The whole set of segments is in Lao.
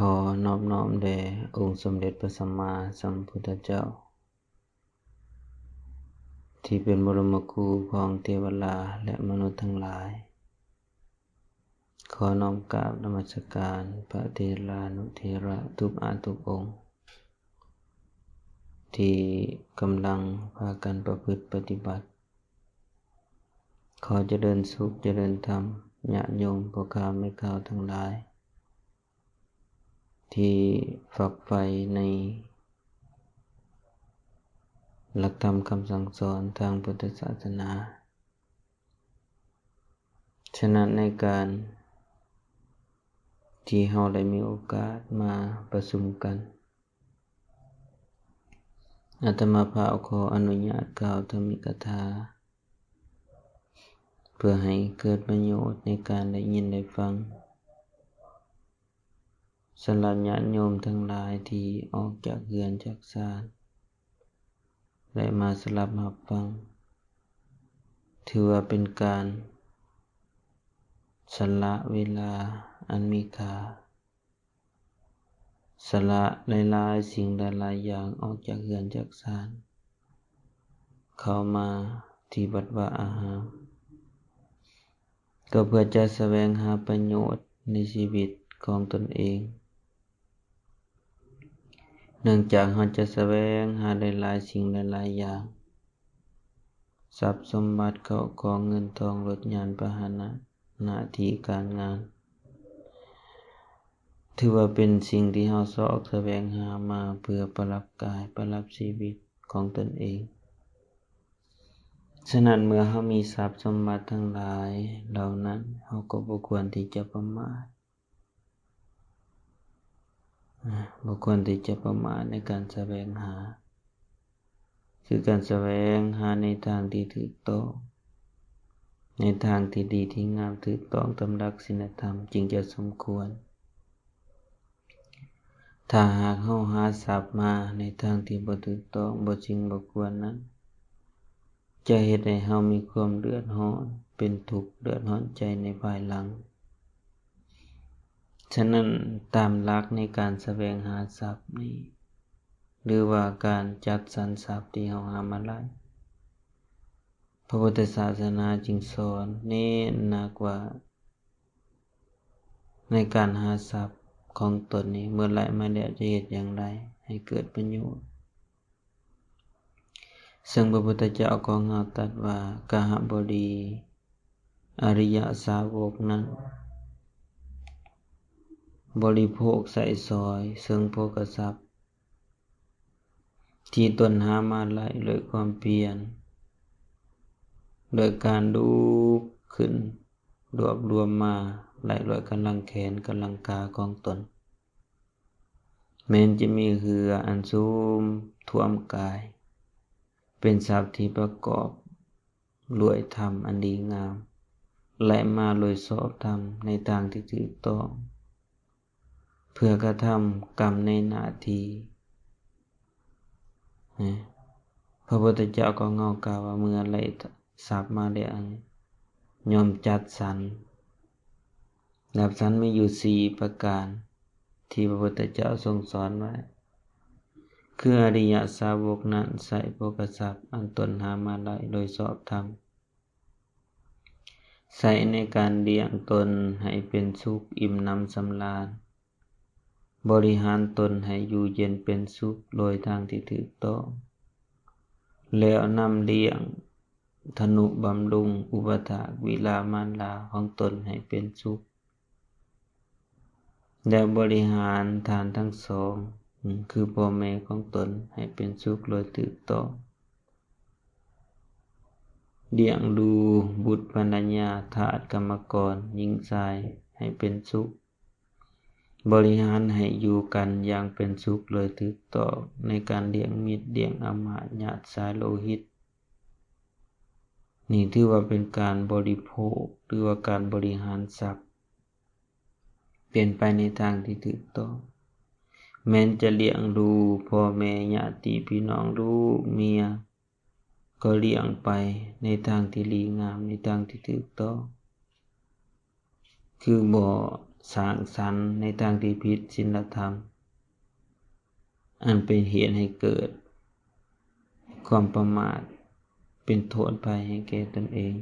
ຂໍນອບນ້ອມແດ່ອົງສົມເດັດພະສຳມາສຳພຸດທະເຈົ້າ ທີ່ເປັນບໍລົມະຄູຂອງເທວະດາ ແລະ ມະນຸດທັງຫຼາຍ. ຂໍນ້ອມກາບນະມັດສະການພະເຖລານຸເຖລະທຸກອາທຸກອົງ ທີ່ກຳລັງພາກັນປະພຶດປະຕິບັດ. ຂໍຈະເລີນສຸກຈະເລີນທຳ ຍາດໂຍມພໍ່ຄ້າແມ່ຄ້າທັງຫຼາຍ ທີ່ຝັກໃຝ່ໃນຫຼັກທຳຄຳສັ່ງສອນທາງພຸດທະສາສະໜາ. ສະນັ້ນໃນການທີ່ເຮົາໄດ້ມີໂອກາດມາປະຊຸມກັນ ອາດຕະມາພາວຂໍອະນຸຍາດກ່າວທຳມິກະຖາ ເພື່ອໃຫ້ເກີດປະໂຫຍດໃນການໄດ້ຍິນໄດ້ຟັງ ສຳລັບຍາດໂຍມທັງຫຼາຍທີ່ອອກຈາກເຮືອນຈາກຊານ ໄດ້ມາສະດັບຮັບຟັງ ຖືວ່າເປັນການສະຫຼະເວລາອັນມີຄ່າ ສະຫຼະຫຼາຍໆສິ່ງຫຼາຍໆຢ່າງອອກຈາກເຮືອນຈາກຊານ ເຂົ້າມາທີ່ວັດວາອາຮາມ ກໍເພື່ອຈະສະແຫວງຫາປະໂຫຍດໃນຊີວິດຂອງຕົນເອງ. ເນື່ອງຈາກເຮົາຈະສະແຫວງຫາຫຼາຍໆສິ່ງຫຼາຍໆຢ່າງ ຊັບສົມບັດເຂົ້າຂອງເງິນທອງລົດຍານພາຫະນະ ໜ້າທີ່ການງານ ຖືວ່າເປັນສິ່ງທີ່ເຮົາຊອກສະແຫວງຫາມາເພື່ອປະດັບກາຍປະດັບຊີວິດຂອງຕົນເອງ. ສະນັ້ນເມື່ອເຮົາມີຊັບສົມບັດທັງຫຼາຍເຫຼົ່ານັ້ນ ເຮົາກໍບໍ່ຄວນທີ່ຈະປະໝາດ ອາ ບໍ່ຄວນທີ່ຈະປະໝາດໃນການສະແຫວງຫາ ຄືການສະແຫວງຫາໃນທາງທີ່ຖືກຕ້ອງ ໃນທາງທີ່ດີທີ່ງາມ ຖືກຕ້ອງຕາມຫຼັກສິນລະທຳ ຈຶ່ງຈະສົມຄວນ. ຖ້າຫາກເຮົາຫາຊັບມາໃນທາງທີ່ບໍ່ຖືກຕ້ອງ ບໍ່ຈິງບໍ່ຄວນນັ້ນ ຈະເຮັດໃຫ້ເຮົາມີຄວາມເດືອດຮ້ອນ ເປັນທຸກເດືອດຮ້ອນໃຈໃນພາຍຫຼັງ. ສະນັ້ນ ຕາມຫຼັກໃນການສະແຫວງຫາຊັບນີ້ ຫຼືວ່າການຈັດສັນຊັບທີ່ເຮົາຫາມາໄດ້ ພະພຸດທະສາສະໜາຈຶ່ງສອນເນັ້ນໜັກວ່າ ໃນການຫາຊັບຂອງຕົນນີ້ ເມື່ອໄດ້ມາແລ້ວຈະເຮັດຢ່າງໃດໃຫ້ເກີດປະໂຫຍດ. ເຊິ່ງພະພຸດທະເຈົ້າຂອງເຮົາຕັດວ່າ ກະຫະບໍດີ ອະລິຍະສາວົກນັ້ນ ບໍລິໂພກໃຊ້ສອຍເຊິ່ງໂພກະຊັບ ທີ່ຕົນຫາມາໄດ້ດ້ວຍຄວາມພຽນ ໂດຍການດຸຂຶ້ນ ລວບລວມມາໄດ້ດ້ວຍກຳລັງແຂນກຳລັງຂາຂອງຕົນ ແມ່ນຈະມີເຫື່ອອັນສູມຖ້ວມກາຍ ເປັນຊັບທີ່ປະກອບດ້ວຍທຳອັນດີງາມ ແລະ ມາໂດຍຊອບທຳໃນທາງທີ່ຖືກຕ້ອງ ເພື່ອກະທຳກຳໃນໜ້າທີ່. ພະພຸດທະເຈົ້າຂອງເຮົາກ່າວວ່າ ເມື່ອໄດ້ຊັບມາແລ້ວ ຍ່ອມຈັດສັນ. ຈັດສັນມີຢູ່ສີ່ປະການ ທີ່ພະພຸດທະເຈົ້າຊົງສອນໄວ້ ຄືອະລິຍະສາວົກນັ້ນໃຊ້ໂພກະຊັບອັນຕົນຫາມາໄດ້ໂດຍຊອບທຳ ໃຊ້ໃນການລ້ຽງຕົນໃຫ້ເປັນສຸກອີ່ມໜຳສຳລານ, ບໍລິຫານຕົນໃຫ້ຢູ່ເຢັນເປັນສຸກໂດຍທາງທີ່ຖືກຕ້ອງ, ແລ້ວນຳລ້ຽງທະນຸບຳລຸງອຸປະຖາກວິລາມານດາຂອງຕົນໃຫ້ເປັນສຸກ. ແລະ ບໍລິຫານທ່ານທັງສອງ ຄືພໍ່ແມ່ຂອງຕົນໃຫ້ເປັນສຸກໂດຍຖືກຕ້ອງ, ລ້ຽງດູບຸດພັນລະຍາ ທາດກຳມະກອນ ຍິງຊາຍໃຫ້ເປັນສຸກ, ບໍລິຫານໃຫ້ຢູ່ກັນຢ່າງເປັນສຸກໂດຍຖືກຕ້ອງ ໃນການລ້ຽງມິດ ລ້ຽງອາມາດ ຍາດສາຍໂລຫິດ. ນີ້ຖືວ່າເປັນການບໍລິໂພກ ຫຼືວ່າການບໍລິຫານຊັບ ເປັນໄປໃນທາງທີ່ຖືກຕ້ອງ. ແມ່ນຈະລ້ຽງດູພໍ່ແມ່ ຍາດຕິພີ່ນ້ອງ ລູກເມຍ ກໍລ້ຽງໄປໃນທາງທີ່ດີງາມ ໃນທາງທີ່ຖືກຕ້ອງ. ຄືບໍ່ ສ້າງສັນໃນທາງທີ່ຜິດສິນລະທຳ ອັນເປັນເຫດໃຫ້ເກີດຄວາມປະໝາດ ເປັນໂທດໄພໃຫ້ແກ່ຕົນເອງ.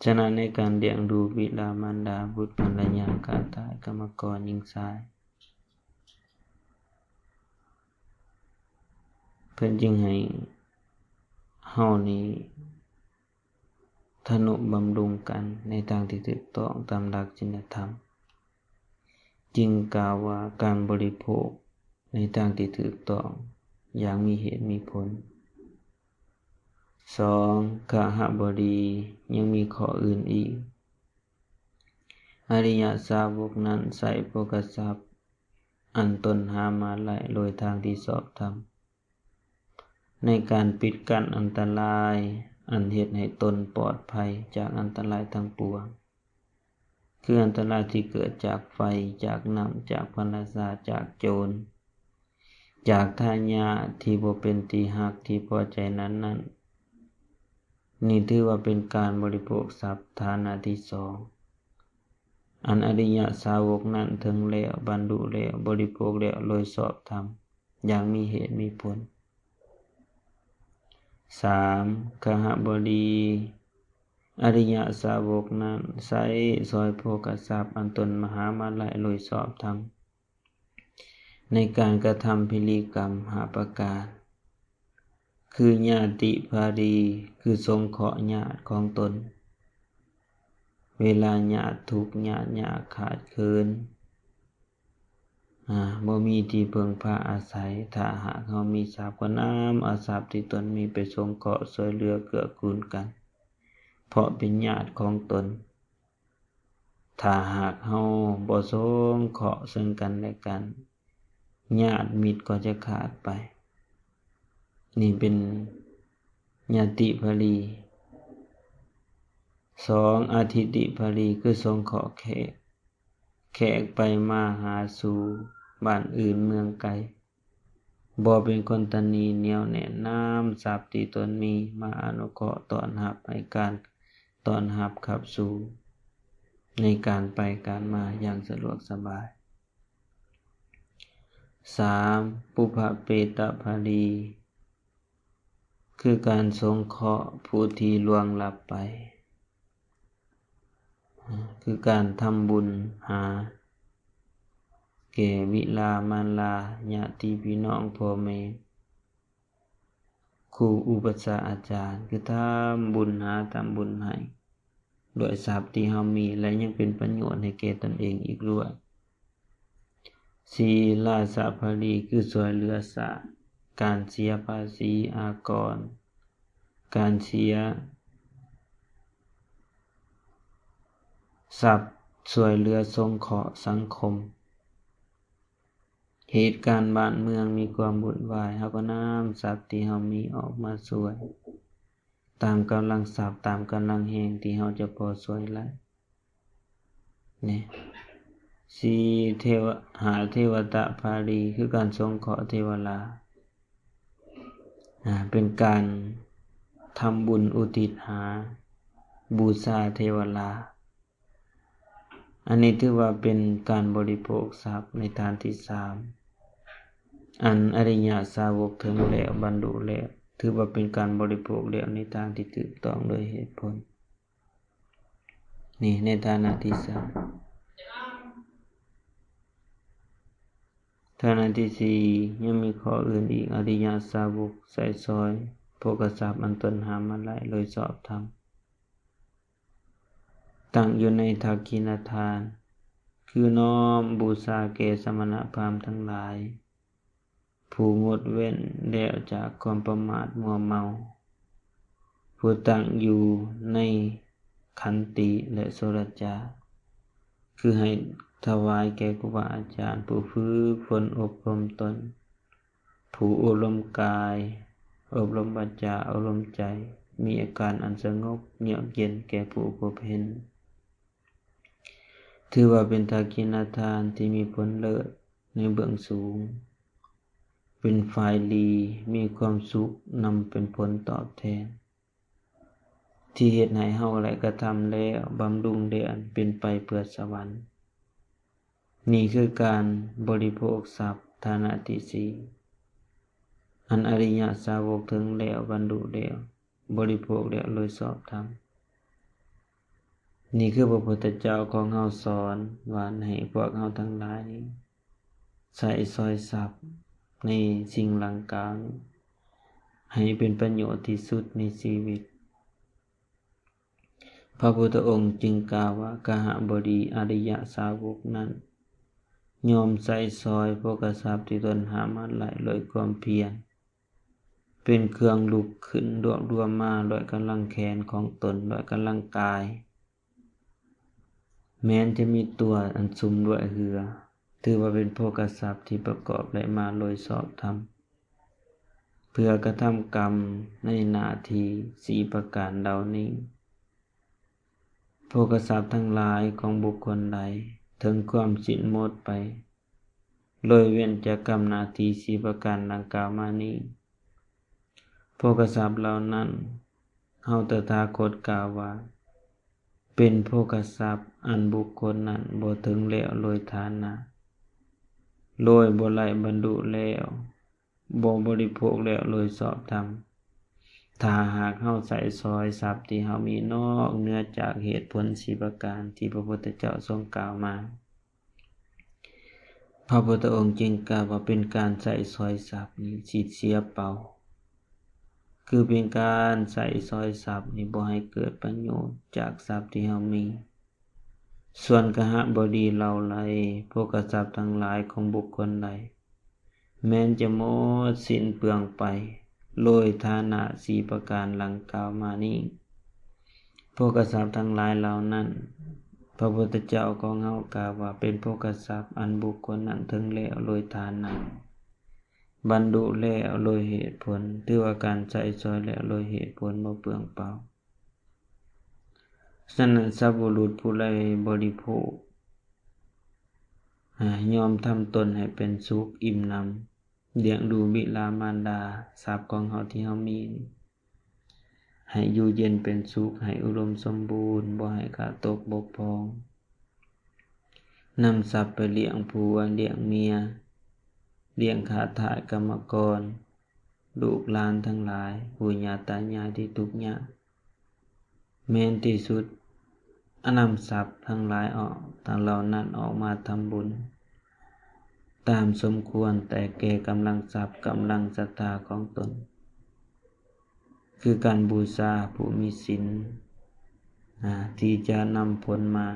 ສະນັ້ນ ໃນການລ້ຽງດູບິດາມານດາ, ບຸດພັນລະຍາ, ຂ້າທາດ, ກຳມະກອນ, ຍິງຊາຍ, ເພິ່ນຈຶ່ງໃຫ້ເຮົານີ້ທະນຸບຳລຸງກັນໃນທາງທີ່ຖືກຕ້ອງຕາມຫຼັກສິນລະທຳ. ຈຶ່ງກ່າວວ່າການບໍລິໂພກໃນທາງທີ່ຖືກຕ້ອງຢ່າງມີເຫດມີຜົນ. ສອງ ຄະຫະບໍດີ ຍັງມີຂໍ້ອື່ນອີກ. ອະລິຍະສາວົກນັ້ນໃຊ້ໂພຄະຊັບອັນຕົນຫາມາໄດ້ໂດຍທາງທີ່ຊອບທຳ ໃນການປິດກັ້ນອັນຕະລາຍ ອັນເຮັດໃຫ້ຕົນປອດໄພຈາກອັນຕະລາຍທັງປວງ ຄືອັນຕະລາຍທີ່ເກີດຈາກໄຟ, ຈາກນ້ຳ, ຈາກພັນລະຊາ, ຈາກໂຈນ, ຈາກທາຍາດທີ່ບໍ່ເປັນທີ່ຮັກທີ່ພໍໃຈນັ້ນໆ. ນີ້ຖືວ່າເປັນການບໍລິໂພກຊັບຖານະທີສອງ ອັນອະລິຍະສາວົກນັ້ນເຖິງແລ້ວ, ບັນລຸແລ້ວ, ບໍລິໂພກແລ້ວໂດຍຊອບທຳ. ຢ່າງມີເຫດມີຜົນ. ສາມ ຄະຫະບໍດີ ອະລິຍະສາວົກນັ້ນໃຊ້ສອຍໂພຄະຊັບອັນຕົນມະຫາມາໄລໂດຍຊອບທຳ ໃນການກະທຳພິທີກຳຫ້າປະການ ຄືຍາຕິພາຣີ ຄືສົງເຄາະຍາດຂອງຕົນ ເວລາຍາດທຸກຍາດຍາກຂາດເຂີນ ອາ ບໍ່ມີທີ່ເພິ່ງພາອາໄສ, ຖ້າຫາກເຮົາມີຊັບ ກໍນຳເອົາຊັບທີ່ຕົນມີໄປສົງເຄາະຊ່ວຍເຫຼືອເກື້ອກູນກັນ ເພາະເປັນຍາດຂອງຕົນ. ຖ້າຫາກເຮົາບໍ່ສົງເຄາະເຊິ່ງກັນແລະກັນ ຍາດມິດກໍຈະຂາດໄປ. ນີ້ເປັນຍາຕິພາຣີ. ສອງ ອາທິຕິພາຣີ ຄືສົງເຄາະແຂກ ແຂກໄປມາຫາສູ່ບ້ານອື່ນເມືອງໄກ ບໍ່ເປັນຄົນຕະໜີ ໜຽວແໜ້ນນຳຊັບທີ່ຕົນມີມາອະນຸເຄາະຕ້ອນຮັບ ໃຫ້ການຕ້ອນຮັບຂັບສູງໃນການໄປການມາຢ່າງສະດວກສະບາຍ. ສາມ ປຸບພະເປຕະພາຣີ ຄືການສົງເຄາະຜູ້ທີ່ລ່ວງລັບໄປ ຄືການທຳບຸນຫາແກ່ບິດາມານດາ ຍາຕິພີ່ນ້ອງ ພໍ່ແມ່ ຄູອຸປັດຊາອາຈານ ຄືທຳບຸນຫາ ທຳບຸນໃຫ້ ດ້ວຍຊັບທີ່ເຮົາມີ ແລະ ຍັງເປັນປະໂຫຍດໃຫ້ແກ່ຕົນເອງອີກດ້ວຍ. ສີ່ ລາຊະພາຣີ ຄືຊ່ວຍເຫຼືອຊາດ ການເສຍພາສີອາກອນ ການເສຍຊັບ ຊ່ວຍເຫຼືອສົງເຄາະສັງຄົມ. ເຫດການບ້ານເມືອງມີຄວາມວຸ່ນວາຍ ເຮົາກໍນຳຊັບທີ່ເຮົາມີອອກມາຊ່ວຍ ຕາມກຳລັງຊັບ ຕາມກຳລັງແຮງທີ່ເຮົາຈະພໍຊ່ວຍໄດ້ ນີ້. ສີ່ ເທວະ ຫ້າ ເທວະຕະພາຣີ ຄືການສົງເຄາະເທວະລາ ອາ ເປັນການທຳບຸນອຸທິດຫາ ບູຊາເທວະລາ. ອັນນີ້ຖືວ່າເປັນການບໍລິໂພກຊັບໃນຖານທີສາມ ອັນອະລິຍະສາວົກເຖິງແລ້ວ ບັນລຸແລ້ວ ຖືວ່າເປັນການບໍລິໂພກແລ້ວໃນທາງທີ່ຖືກຕ້ອງໂດຍເຫດຜົນ. ນີ້ໃນຖານະທີສາມ. ຖານະທີສີ່ ຍັງມີຂໍ້ອື່ນອີກ ອະລິຍະສາວົກໃຊ້ສອຍໂພຄະຊັບອັນຕົນຫາມາໄດ້ໂດຍຊອບທຳ ຕັ້ງຢູ່ໃນທັກກິນະທານ ຄືນ້ອມບູຊາແກ່ສະມະນະພາມທັງຫຼາຍ ຜູ້ງົດເວັ້ນແລ້ວຈາກຄວາມປະໝາດມົວເມົາ ຜູ້ຕັ້ງຢູ່ໃນຂັນຕິ ແລະ ໂສດາຈານ ຄືໃຫ້ຖວາຍແກ່ຄູບາອາຈານ ຜູ້ຝຶກຝົນອົບຮົມຕົນ ຜູ້ອົບຮົມກາຍ, ອົບຮົມວາຈາ, ອົບຮົມໃຈ, ມີອາການອັນສະຫງົບ, ເຍືອກເຢັນແກ່ຜູ້ພົບເຫັນ, ຖືວ່າເປັນທັກກິນະທານທີ່ມີຜົນເລີດໃນເບື້ອງສູງ, ເປັນຝ່າຍດີ, ມີຄວາມສຸກນຳເປັນຜົນຕອບແທນ. ທີ່ເຮັດໃຫ້ເຮົາ ແລະ ກະທຳແລ້ວ ບຳລຸງແລ້ວ ເປັນໄປເພື່ອສະຫວັນ. ນີ້ຄືການບໍລິໂພກຊັບຖານະທີສີ່ ອັນອະລິຍະສາວົກເຖິງແລ້ວ ບັນລຸແລ້ວ ບໍລິໂພກແລ້ວໂດຍຊອບທຳ. ນີ້ຄືພະພຸດທະເຈົ້າຂອງເຮົາສອນວ່າ ໃຫ້ພວກເຮົາທັງຫຼາຍນີ້ ໃຊ້ສອຍຊັບໃນສິ່ງດັ່ງກ່າວນີ້ ໃຫ້ເປັນປະໂຫຍດທີ່ສຸດໃນຊີວິດ. ພະພຸດທະອົງຈຶ່ງກ່າວວ່າ ຄະຫະບໍດີອະລິຍະສາວົກນັ້ນ ຍ່ອມໃຊ້ສອຍໂພຄະຊັບທີ່ຕົນຫາມາໄດ້ດ້ວຍຄວາມພຽນ ເປັນເຄື່ອງລຸກຂຶ້ນລວບລວມມາດ້ວຍກຳລັງແຂນຂອງຕົນ ດ້ວຍກຳລັງກາຍ. ແມ່ນຈະມີຕົວອັນຊຸມດ້ວຍເຫື່ອ ຖືວ່າເປັນໂພຄະຊັບທີ່ປະກອບໄດ້ມາໂດຍຊອບທຳ ເພື່ອກະທຳກຳໃນໜ້າທີ່ສີ່ປະການເຫຼົ່ານີ້. ໂພຄະຊັບທັງຫຼາຍຂອງບຸກຄົນໃດ ເຖິງຄວາມສິ້ນໝົດໄປ ໂດຍເວັ້ນຈາກກຳໜ້າທີ່ສີ່ປະການດັ່ງກ່າວມານີ້, ໂພຄະຊັບເຫຼົ່ານັ້ນ ເຮົາຕະຖາຄົດກ່າວວ່າ ເປັນໂພຄະຊັບອັນບຸກຄົນນັ້ນບໍ່ເຖິງແລ້ວໂດຍຖານະ, ໂດຍບໍ່ໄດ້ບັນລຸແລ້ວ, ບໍ່ບໍລິໂພກແລ້ວໂດຍຊອບທຳ. ຖ້າຫາກເຮົາໃຊ້ສອຍຊັບທີ່ເຮົາມີນອກເໜືອຈາກເຫດຜົນສີ່ປະການທີ່ພະພຸດທະເຈົ້າຊົງກ່າວມາ, ພະພຸດທະອົງຈຶ່ງກ່າວວ່າເປັນການໃຊ້ສອຍຊັບນີ້ທີ່ເສຍເປົ່າ, ຄືເປັນການໃຊ້ສອຍຊັບນີ້ບໍ່ໃຫ້ເກີດປະໂຫຍດຈາກຊັບທີ່ເຮົາມີ. ສ່ວນຄະຫະບໍດີເຫຼົ່າໃດ, ໂພຄະຊັບທັງຫຼາຍຂອງບຸກຄົນໃດ ແມ່ນຈະໝົດສິ້ນເປືອງໄປ ໂດຍຖານະສີ່ປະການດັ່ງກ່າວມານີ້. ໂພຄະຊັບທັງຫຼາຍເຫຼົ່ານັ້ນ, ພະພຸດທະເຈົ້າຂອງເຮົາກ່າວວ່າເປັນໂພຄະຊັບອັນບຸກຄົນນັ້ນເຖິງແລ້ວໂດຍຖານະ, ບັນລຸແລ້ວໂດຍເຫດຜົນ, ຖືວ່າການໃຊ້ສອຍແລ້ວໂດຍເຫດຜົນບໍ່ເປືອງເປົ່າ. ສະນັ້ນ ສັບບຸລຸດຜູ້ໃດບໍລິໂພກ ອາ ຍອມທຳຕົນໃຫ້ເປັນສຸກອີ່ມໜຳ, ລ້ຽງດູບິດາມານດາ, ຊັບຂອງເຮົາທີ່ເຮົາມີນີ້ ໃຫ້ຢູ່ເຢັນເປັນສຸກ, ໃຫ້ອຸດົມສົມບູນ, ບໍ່ໃຫ້ຂາດຕົກບົກຜ່ອງ, ນຳຊັບໄປລ້ຽງຜົວ, ລ້ຽງເມຍ, ລ້ຽງຂ້າທາດກຳມະກອນ, ລູກຫຼານທັງຫຼາຍ, ປູ່ຍ່າຕາຍາຍທີ່ທຸກຍາກ, ແມ່ນທີ່ສຸດ, ອາ ນຳຊັບທັງຫຼາຍອອກ, ທັງເຫຼົ່ານັ້ນອອກມາທຳບຸນຕາມສົມຄວນແຕ່ແກ່ກຳລັງຊັບ, ກຳລັງສັດທາຂອງຕົນ, ຄືການບູຊາຜູ້ມີສິນ, ອາ ທີ່ຈະນຳຜົນມາ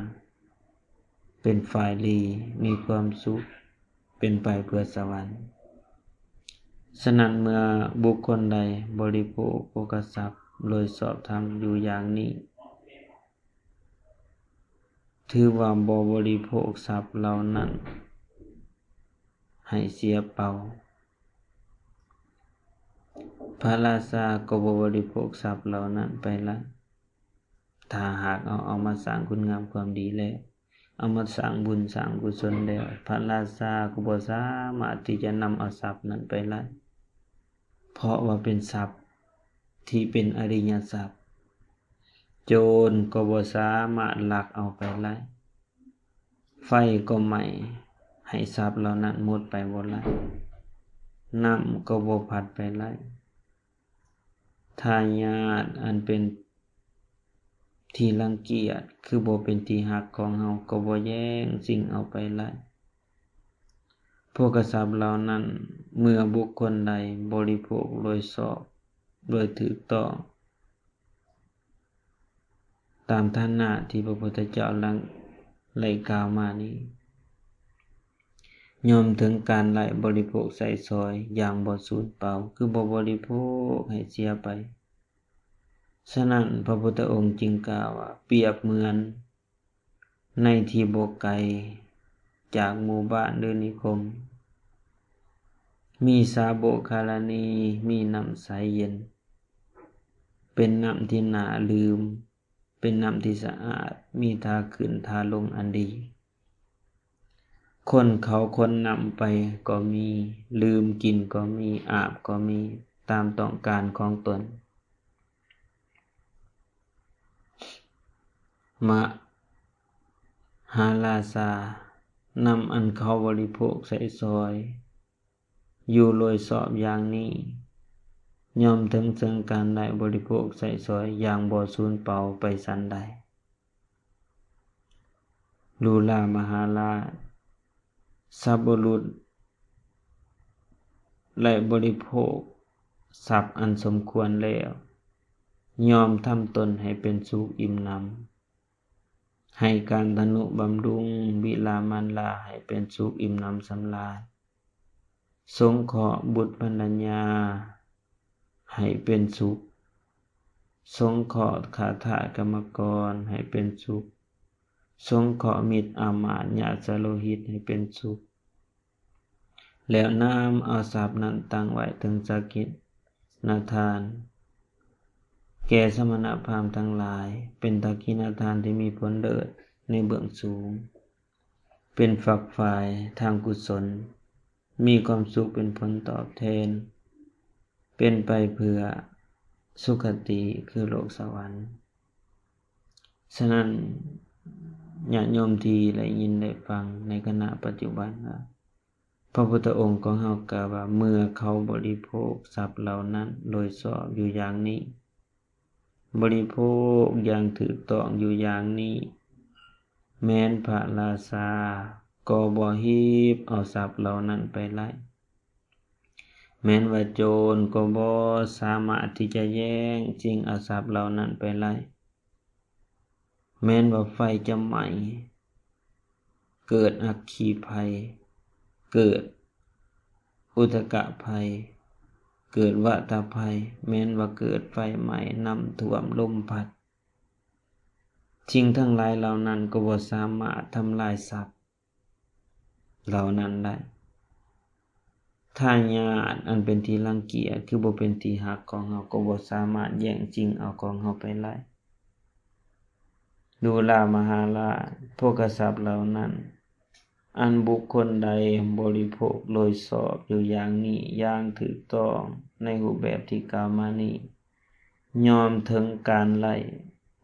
ເປັນຝ່າຍດີ, ມີຄວາມສຸກ, ເປັນໄປເພື່ອສະຫວັນ. ສະນັ້ນ ເມື່ອບຸກຄົນໃດບໍລິໂພກໂພຄະຊັບໂດຍຊອບທຳຢູ່ຢ່າງນີ້, ຖືວ່າບໍ່ບໍລິໂພກຊັບເຫຼົ່ານັ້ນໃຫ້ເສຍເປົ່າ. ພະລາຊາກໍບໍ່ບໍລິໂພກຊັບເຫຼົ່ານັ້ນໄປລະ. ຖ້າຫາກເຮົາເອົາມາສ້າງຄຸນງາມຄວາມດີແລ້ວ, ເອົາມາສ້າງບຸນສ້າງກຸສົນແລ້ວ, ພະລາຊາກໍບໍ່ສາມາດທີ່ຈະນຳເອົາຊັບນັ້ນໄປໄດ້, ເພາະວ່າເປັນຊັບທີ່ເປັນອະລິຍະຊັບ. ໂຈນກໍບໍ່ສາມາດລັກເອົາໄປໄດ້, ໄຟກໍໄໝ້ໃຫ້ຊັບເຫຼົ່ານັ້ນໝົດໄປບໍ່ໄດ້, ນ້ຳກໍບໍ່ພັດໄປໄດ້. ທາຍາດອັນເປັນທີ່ລັງກຽດ ຄືບໍ່ເປັນທີ່ຮັກຂອງເຮົາ ກໍບໍ່ແຍ່ງຊິງເອົາໄປໄດ້. ພວກກະສັບເຫຼົ່ານັ້ນ ເມື່ອບຸກຄົນໃດບໍລິໂພກໂດຍຊອບ ໂດຍຖືກຕ້ອງ ຕາມຖານະທີ່ພະພຸດທະເຈົ້າໄດ້ກ່າວມານີ້ ຍ່ອມເຖິງການໄດ້ບໍລິໂພກໃຊ້ສອຍຢ່າງບໍ່ສູນເປົ່າ ຄືບໍ່ບໍລິໂພກໃຫ້ເສຍໄປ. ສະນັ້ນ ພະພຸດທະອົງຈຶ່ງກ່າວວ່າ ປຽບເໝືອນໃນທີ່ບໍ່ໄກຈາກໝູ່ບ້ານ ຫຼື ນິຄົມ ມີສາໂບກະລະນີ ມີນ້ຳໃສເຢັນ ເປັນນ້ຳທີ່ໜ້າດື່ມ ເປັນນ້ຳທີ່ສະອາດ ມີທ່າຂຶ້ນທ່າລົງອັນດີ. ຄົນເຂົ້າຄົນນ້ຳໄປກໍມີ ດື່ມກິນກໍມີ ອາບກໍມີ ຕາມຕ້ອງການຂອງຕົນ. ມະຫາລາຊາ ນຳອັນເຂົາບໍລິໂພກໃຊ້ສອຍຢູ່ໂດຍຊອບຢ່າງນີ້ ຍ່ອມເຖິງເຊິ່ງການໄດ້ບໍລິໂພກໃຊ້ສອຍຢ່າງບໍ່ສູນເປົ່າໄປສັນໃດ. ດູລາມະຫາລາດ ສັບບຸລຸດໄດ້ບໍລິໂພກຊັບອັນສົມຄວນແລ້ວ ຍ່ອມທຳຕົນໃຫ້ເປັນສຸກອີ່ມໜຳ ໃຫ້ການທະນຸບຳລຸງບິດາມານດາໃຫ້ເປັນສຸກອີ່ມໜຳສຳລານ ສົງເຄາະບຸດພັນລະຍາໃຫ້ເປັນສຸກ, ສົງເຄາະຂ້າທາດກຳມະກອນໃຫ້ເປັນສຸກ, ສົງເຄາະມິດອາມາດຍາດສະໂລຫິດໃຫ້ເປັນສຸກ. ແລ້ວນຳເອົາຊັບນັ້ນຕັ້ງໄວ້ເທິງສັກກິນະທານ ແກ່ສະມະນະພາມທັງຫຼາຍ ເປັນທັກກິນະທານທີ່ມີຜົນເລີດໃນເບື້ອງສູງ ເປັນຝັກຝ່າຍທາງກຸສົນ ມີຄວາມສຸກເປັນຜົນຕອບແທນ ເປັນໄປເພື່ອສຸຄະຕິຄືໂລກສະຫວັນ. ສະນັ້ນ ຍາດໂຍມທີ່ໄດ້ຍິນໄດ້ຟັງໃນຂະນະປັດຈຸບັນວ່າ ພະພຸດທະອົງຂອງເຮົາກ່າວວ່າ ເມື່ອເຂົາບໍລິໂພກຊັບເຫຼົ່ານັ້ນໂດຍຊອບຢູ່ຢ່າງນີ້, ບໍລິໂພກຢ່າງຖືກຕ້ອງຢູ່ຢ່າງນີ້, ແມ່ນພະລາຊາກໍບໍ່ຮີບເອົາຊັບເຫຼົ່ານັ້ນໄປໄດ້, ແມ່ນວ່າໂຈນກໍບໍ່ສາມາດທີ່ຈະແຍ່ງຊິງເອົາຊັບເຫຼົ່ານັ້ນໄປໄດ້. ແມ່ນວ່າໄຟຈະໄໝ້, ເກີດອັກຄີໄພ, ເກີດອຸທະກະໄພ, ເກີດວາຕະໄພ, ແມ່ນວ່າເກີດໄຟໄໝ້, ນ້ຳຖ້ວມ, ລົມພັດ, ສິ່ງທັງຫຼາຍເຫຼົ່ານັ້ນກໍບໍ່ສາມາດທຳລາຍຊັບ ເຫຼົ່ານັ້ນໄດ້. ທາຍາດອັນເປັນທີ່ລັງກຽດ ຄືບໍ່ເປັນທີ່ຮັກຂອງເຮົາ ກໍບໍ່ສາມາດແຍ່ງຊິງເອົາຂອງເຮົາໄປໄດ້. ດູລາມະຫາລາດ ໂພຄະຊັບເຫຼົ່ານັ້ນ ອັນບຸກຄົນໃດບໍລິໂພກໂດຍຊອບຢູ່ຢ່າງນີ້ ຢ່າງຖືກຕ້ອງໃນຮູບແບບທີ່ກ່າວມານີ້ ຍ່ອມເຖິງການໄດ້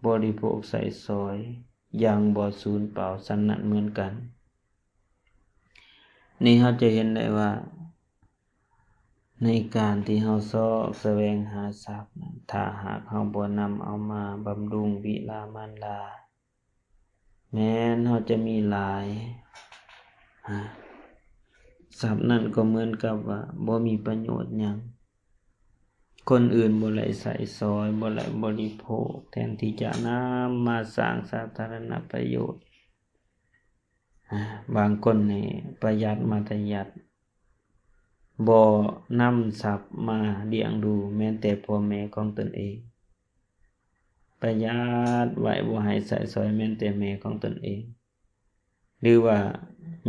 ບໍລິໂພກໃຊ້ສອຍ ຢ່າງບໍ່ສູນເປົ່າສັນນັ້ນເໝືອນກັນ. ນີ້ເຮົາຈະເຫັນໄດ້ວ່າ ໃນການທີ່ເຮົາຊອກສະແຫວງຫາຊັບນັ້ນ ຖ້າຫາກເຮົາບໍ່ນຳເອົາມາບຳລຸງບິດາມານດາ ແມ່ນເຮົາຈະມີຫຼາຍ ຊັບນັ້ນກໍເໝືອນກັບວ່າບໍ່ມີປະໂຫຍດຫຍັງ. ຄົນອື່ນບໍ່ໄດ້ໃຊ້ສອຍ ບໍ່ໄດ້ບໍລິໂພກ ແທນທີ່ຈະນຳມາສ້າງສາທາລະນະປະໂຫຍດ. ບາງຄົນນີ້ປະຢັດມັດທະຍັດ ບໍ່ນຳຊັບມາລ້ຽງດູແມ່ນແຕ່ພໍ່ແມ່ຂອງຕົນເອງ, ປະຢັດໄວ້ບໍ່ໃຫ້ໃຊ້ສອຍແມ່ນແຕ່ແມ່ຂອງຕົນເອງ. ຫຼືວ່າ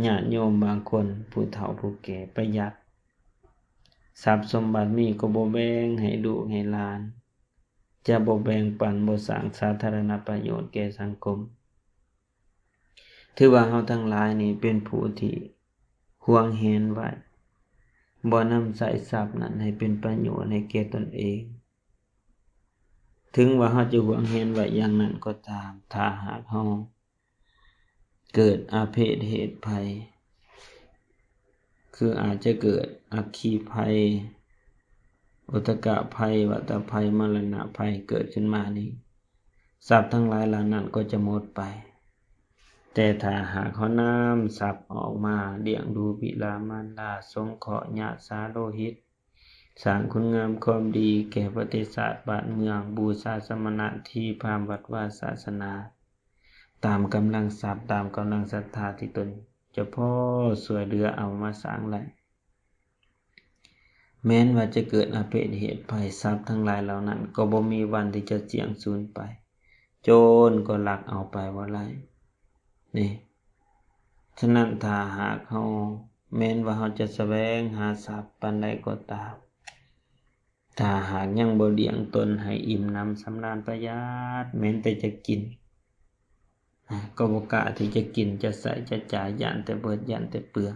ຍາດໂຍມບາງຄົນ ຜູ້ເຖົ້າຜູ້ແກ່ປະຢັດ ຊັບສົມບັດມີກໍບໍ່ແບ່ງໃຫ້ລູກໃຫ້ຫຼານ, ຈະບໍ່ແບ່ງປັນ ບໍ່ສ້າງສາທາລະນະປະໂຫຍດແກ່ສັງຄົມ. ຖືວ່າເຮົາທັງຫຼາຍນີ້ເປັນຜູ້ທີ່ຫວງແຫນໄວ້, ບໍ່ນຳໃຊ້ຊັບນັ້ນໃຫ້ເປັນປະໂຫຍດໃຫ້ແກ່ຕົນເອງ. ເຖິງວ່າເຮົາຈະຫວງແຫນໄວ້ຢ່າງນັ້ນກໍຕາມ, ຖ້າຫາກເຮົາ ເກີດອາເພດເຫດໄພ ຄືອາດຈະເກີດອັກຄີໄພ, ອຸທະກະໄພ, ວາຕະໄພ, ມໍລະນະໄພເກີດຂຶ້ນມານີ້, ຊັບທັງຫຼາຍເຫຼົ່ານັ້ນກໍຈະໝົດໄປ. ແຕ່ຖ້າຫາກເຮົານຳຊັບອອກມາລ້ຽງດູບິດາມານດາ, ສົງເຄາະຍາດສາໂລຫິດ, ສ້າງຄຸນງາມຄວາມດີແກ່ປະເທດຊາດບ້ານເມືອງ, ບູຊາສະມະນະທີ່ພາມວັດວາສາສະໜາ ຕາມກຳລັງຊັບ, ຕາມກຳລັງສັດທາທີ່ຕົນຈະພໍຊ່ວຍເຫຼືອເອົາມາສ້າງໄດ້. ແມ່ນວ່າຈະເກີດອາເພດເຫດໄພ, ຊັບທັງຫຼາຍເຫຼົ່ານັ້ນກໍບໍ່ມີວັນທີ່ຈະຈຽງສູນໄປ, ໂຈນກໍລັກເອົາໄປບໍ່ໄດ້. ນີ້ ສະນັ້ນ ຖ້າຫາກເຮົາ ແມ່ນວ່າເຮົາຈະສະແຫວງຫາຊັບປານໃດກໍຕາມ, ຖ້າຫາກຍັງບໍ່ລ້ຽງຕົນໃຫ້ອີ່ມໜຳສຳລານປະຢັດ, ແມ່ນແຕ່ຈະກິນ ນະ ກໍບໍ່ກ້າທີ່ຈະກິນ, ຈະໃຊ້, ຈະຈ່າຍ, ຢ້ານແຕ່ເບີດ, ຢ້ານແຕ່ເປືອງ.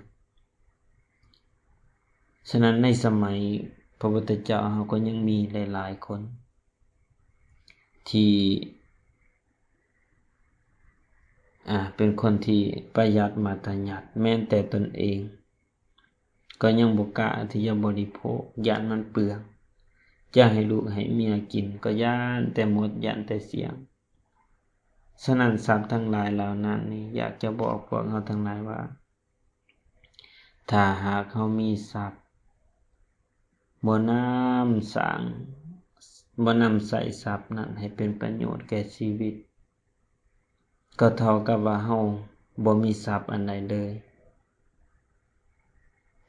ສະນັ້ນ ໃນສະໄໝພະພຸດທະເຈົ້າເຮົາກໍຍັງມີຫຼາຍໆຄົນ ທີ່ ອາ ເປັນຄົນທີ່ປະຢັດມັດທະຍັດ, ແມ່ນແຕ່ຕົນເອງກໍຍັງບໍ່ກ້າທີ່ຈະບໍລິໂພກ, ຢ້ານມັນເປືອງ, ຈະໃຫ້ລູກໃຫ້ເມຍກິນກໍຢ້ານແຕ່ໝົດ, ຢ້ານແຕ່ສ່ຽງ. ສະນັ້ນ ຊັບທັງຫຼາຍເຫຼົ່ານັ້ນນີ້ ຢາກຈະບອກພວກເຮົາທັງຫຼາຍວ່າ ຖ້າຫາກເຮົາມີຊັບ ບໍ່ນຳສ້າງ, ບໍ່ນຳໃຊ້ຊັບນັ້ນໃຫ້ເປັນປະໂຫຍດແກ່ຊີວິດ, ກໍເທົ່າກັບວ່າເຮົາບໍ່ມີຊັບອັນໃດເລີຍ.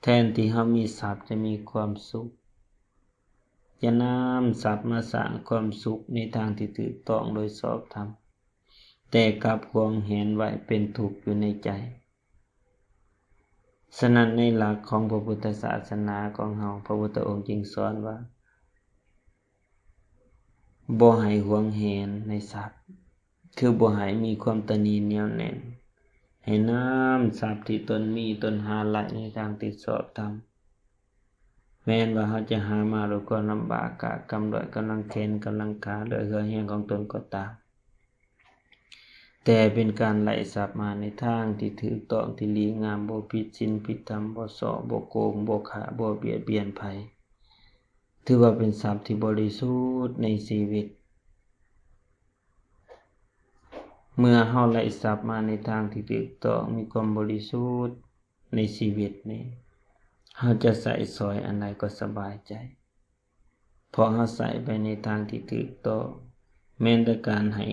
ແທນທີ່ເຮົາມີຊັບຈະມີຄວາມສຸກ, ຈະນຳຊັບມາສ້າງຄວາມສຸກໃນທາງທີ່ຖືກຕ້ອງໂດຍຊອບທຳ, ແຕ່ກັບຫວງແຫນໄວ້ເປັນທຸກຢູ່ໃນໃຈ. ສະນັ້ນ ໃນຫຼັກຂອງພະພຸດທະສາສະໜາຂອງເຮົາ, ພະພຸດທະອົງຈຶ່ງສອນວ່າ ບໍ່ໃຫ້ຫວງແຫນໃນຊັບ, ຄືບໍ່ໃຫ້ມີຄວາມຕະໜີໜຽວແໜ້ນ, ໃຫ້ນຳຊັບທີ່ຕົນມີ, ຕົນຫາໄດ້ໃນທາງທີ່ຊອບທຳ. ແມ່ນວ່າເຮົາຈະຫາມາດ້ວຍຄວາມລຳບາກກາກກຳ, ດ້ວຍກຳລັງແຂນກຳລັງຂາ, ດ້ວຍເຫື່ອແຮງຂອງຕົນກໍຕາມ, ແຕ່ເປັນການໄລ່ຊັບມາໃນທາງທີ່ຖືກຕ້ອງ, ທີ່ດີງາມ, ບໍ່ຜິດສິນຜິດທຳ, ບໍ່ສໍ້ບໍ່ໂກງ, ບໍ່ຂ້າ, ບໍ່ບຽດບຽນໃຜ, ຖືວ່າເປັນຊັບທີ່ບໍລິສຸດໃນຊີວິດ. ເມື່ອເຮົາໄລ່ຊັບມາໃນທາງທີ່ຖືກຕ້ອງ, ມີຄວາມບໍລິສຸດໃນຊີວິດນີ້, ເຮົາຈະໃຊ້ສອຍອັນໃດກໍສະບາຍໃຈ, ເພາະເຮົາໃຊ້ໄປໃນທາງທີ່ຖືກຕ້ອງ, ແມ່ນແຕ່ການໃຫ້,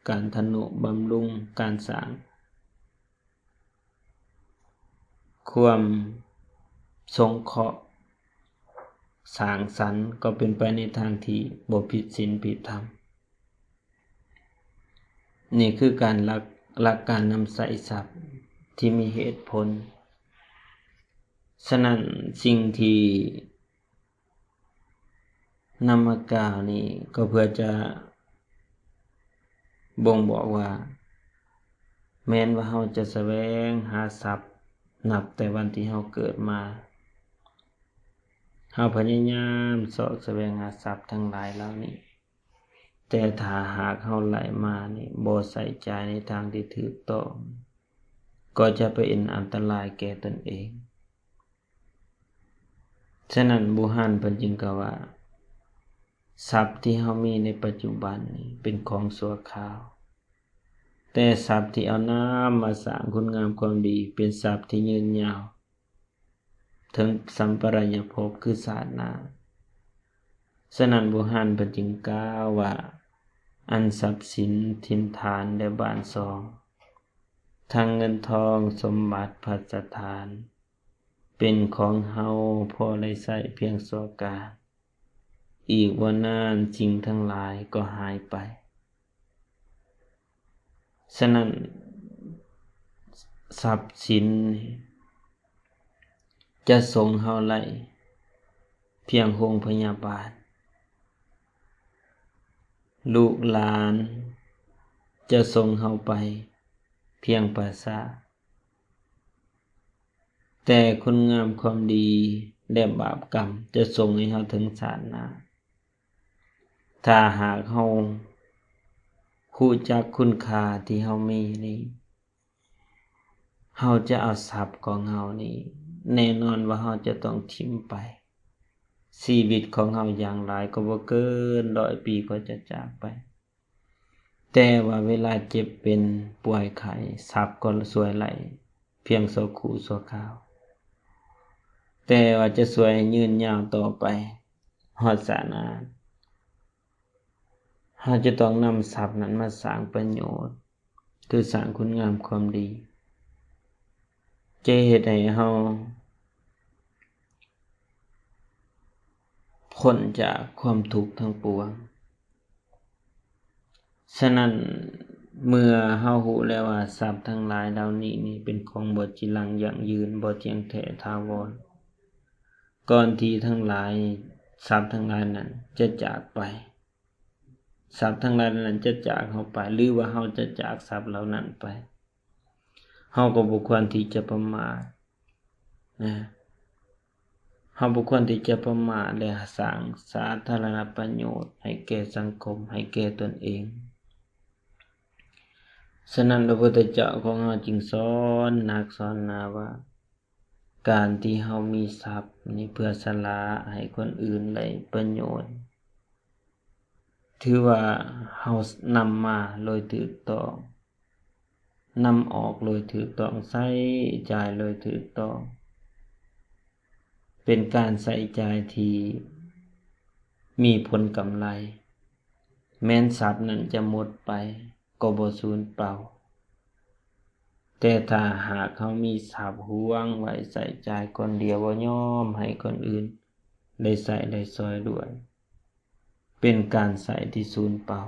ການທະນຸບຳລຸງ, ການສ້າງ ຄວາມສົງເຄາະສ້າງສັນ ກໍເປັນໄປໃນທາງທີ່ບໍ່ຜິດສິນຜິດທຳ. ນີ້ຄືການຫຼັກ, ຫຼັກການນຳໃຊ້ຊັບທີ່ມີເຫດຜົນ. ສະນັ້ນ ສິ່ງທີ່ ນຳມາກ່າວນີ້ກໍເພື່ອຈະບົ່ງບອກວ່າ ແມ່ນວ່າເຮົາຈະສະແຫວງຫາຊັບນັບແຕ່ວັນທີ່ເຮົາເກີດມາ, ເຮົາພະຍາຍາມຊອກສະແຫວງຫາຊັບທັງຫຼາຍເຫຼົ່ານີ້, ແຕ່ຖ້າຫາກເຮົາໄດ້ມານີ້ ບໍ່ໃຊ້ຈ່າຍໃນທາງທີ່ຖືກຕ້ອງ, ກໍຈະເປັນອັນຕະລາຍແກ່ຕົນເອງ. ສະນັ້ນ ບູຮານເພິ່ນຈຶ່ງກ່າວວ່າ ຊັບທີ່ເຮົາມີໃນປັດຈຸບັນນີ້ເປັນຂອງຊົ່ວຄາວ, ແຕ່ຊັບທີ່ເອົານຳມາສ້າງຄຸນງາມຄວາມດີ ເປັນຊັບທີ່ຍືນຍາວເຖິງສຳປະລາຍະພົບ ຄືຊາດໜ້າ. ສະນັ້ນ ບູຮານເພິ່ນຈຶ່ງກ່າວວ່າ ອັນຊັບສິນຖິ່ນຖານ ແລະ ບ້ານຊ່ອງ, ທັງເງິນທອງສົມບັດພັດສະຖານ ເປັນຂອງເຮົາພໍໄດ້ໃຊ້ພຽງຊົ່ວການ, ອີກບໍ່ນານສິ່ງທັງຫຼາຍກໍຫາຍໄປ. ສະນັ້ນ ຊັບສິນຈະສົ່ງເຮົາໄດ້ພຽງໂຮງພະຍາບານ, ລູກຫຼານຈະສົ່ງເຮົາໄປພຽງປ່າຊ້າ. ແຕ່ຄຸນງາມຄວາມດີ ແລະ ບາບກຳຈະສົ່ງໃຫ້ເຮົາເຖິງຊາດໜ້າ. ຖ້າຫາກເຮົາຮູ້ຈັກຄຸນຄ່າທີ່ເຮົາມີນີ້, ເຮົາຈະເອົາຊັບຂອງເຮົານີ້, ແນ່ນອນວ່າເຮົາຈະຕ້ອງຖິ້ມໄປ. ຊີວິດຂອງເຮົາຢ່າງຫຼາຍກໍບໍ່ເກີນຮ້ອຍປີກໍຈະຈາກໄປ. ແຕ່ວ່າເວລາເຈັບເປັນປ່ວຍໄຂ້, ຊັບກໍຊ່ວຍໄດ້ພຽງຊົ່ວຄູ່ຊົ່ວຄາວ, ແຕ່ວ່າຈະຊ່ວຍໃຫ້ຍືນຍາວຕໍ່ໄປຮອດຊາດໜ້າ, ເຮົາຈະຕ້ອງນຳຊັບນັ້ນມາສ້າງປະໂຫຍດ, ຄືສ້າງຄຸນງາມຄວາມດີ, ຈະເຮັດໃຫ້ເຮົາ ພົ້ນຈາກຄວາມທຸກທັງປວງ. ສະນັ້ນ ເມື່ອເຮົາຮູ້ແລ້ວວ່າຊັບທັງຫຼາຍເຫຼົ່ານີ້ນີ້ເປັນຂອງບໍ່ຈີລັງຢັ້ງຢືນ, ບໍ່ທ່ຽງແທ້ຖາວອນ, ກ່ອນທີ່ທັງຫຼາຍ, ຊັບທັງຫຼາຍນັ້ນຈະຈາກໄປ, ຊັບທັງຫຼາຍເຫຼົ່ານັ້ນຈະຈາກເຮົາໄປ ຫຼືວ່າເຮົາຈະຈາກຊັບເຫຼົ່ານັ້ນໄປ, ເຮົາກໍບໍ່ຄວນທີ່ຈະປະໝາດນະ. ເຮົາບໍ່ຄວນທີ່ຈະປະໝາດ ແລະ ສ້າງສາທາລະນະປະໂຫຍດໃຫ້ແກ່ສັງຄົມ, ໃຫ້ແກ່ຕົນເອງ. ສະນັ້ນ ພະພຸດທະເຈົ້າຂອງເຮົາຈຶ່ງສອນໜັກສອນໜາວ່າ ການທີ່ເຮົາມີຊັບນີ້ເພື່ອສະຫຼະໃຫ້ຄົນອື່ນໄດ້ປະໂຫຍດ ຖືວ່າເຮົານຳມາໂດຍຖືກຕ້ອງ, ນຳອອກໂດຍຖືກຕ້ອງ, ໃຊ້ຈ່າຍໂດຍຖືກຕ້ອງ, ເປັນການໃຊ້ຈ່າຍທີ່ມີຜົນກຳໄລ. ແມ່ນຊັບນັ້ນຈະໝົດໄປກໍບໍ່ສູນເປົ່າ, ແຕ່ຖ້າຫາກເຮົາມີຊັບຫວງໄວ້ໃຊ້ຈ່າຍກ່ອນດຽວ, ບໍ່ຍອມໃຫ້ຄົນອື່ນໄດ້ໃຊ້ໄດ້ສອຍດ້ວຍ, ເປັນການໃຊ້ທີ່ສູນເປົ່າ.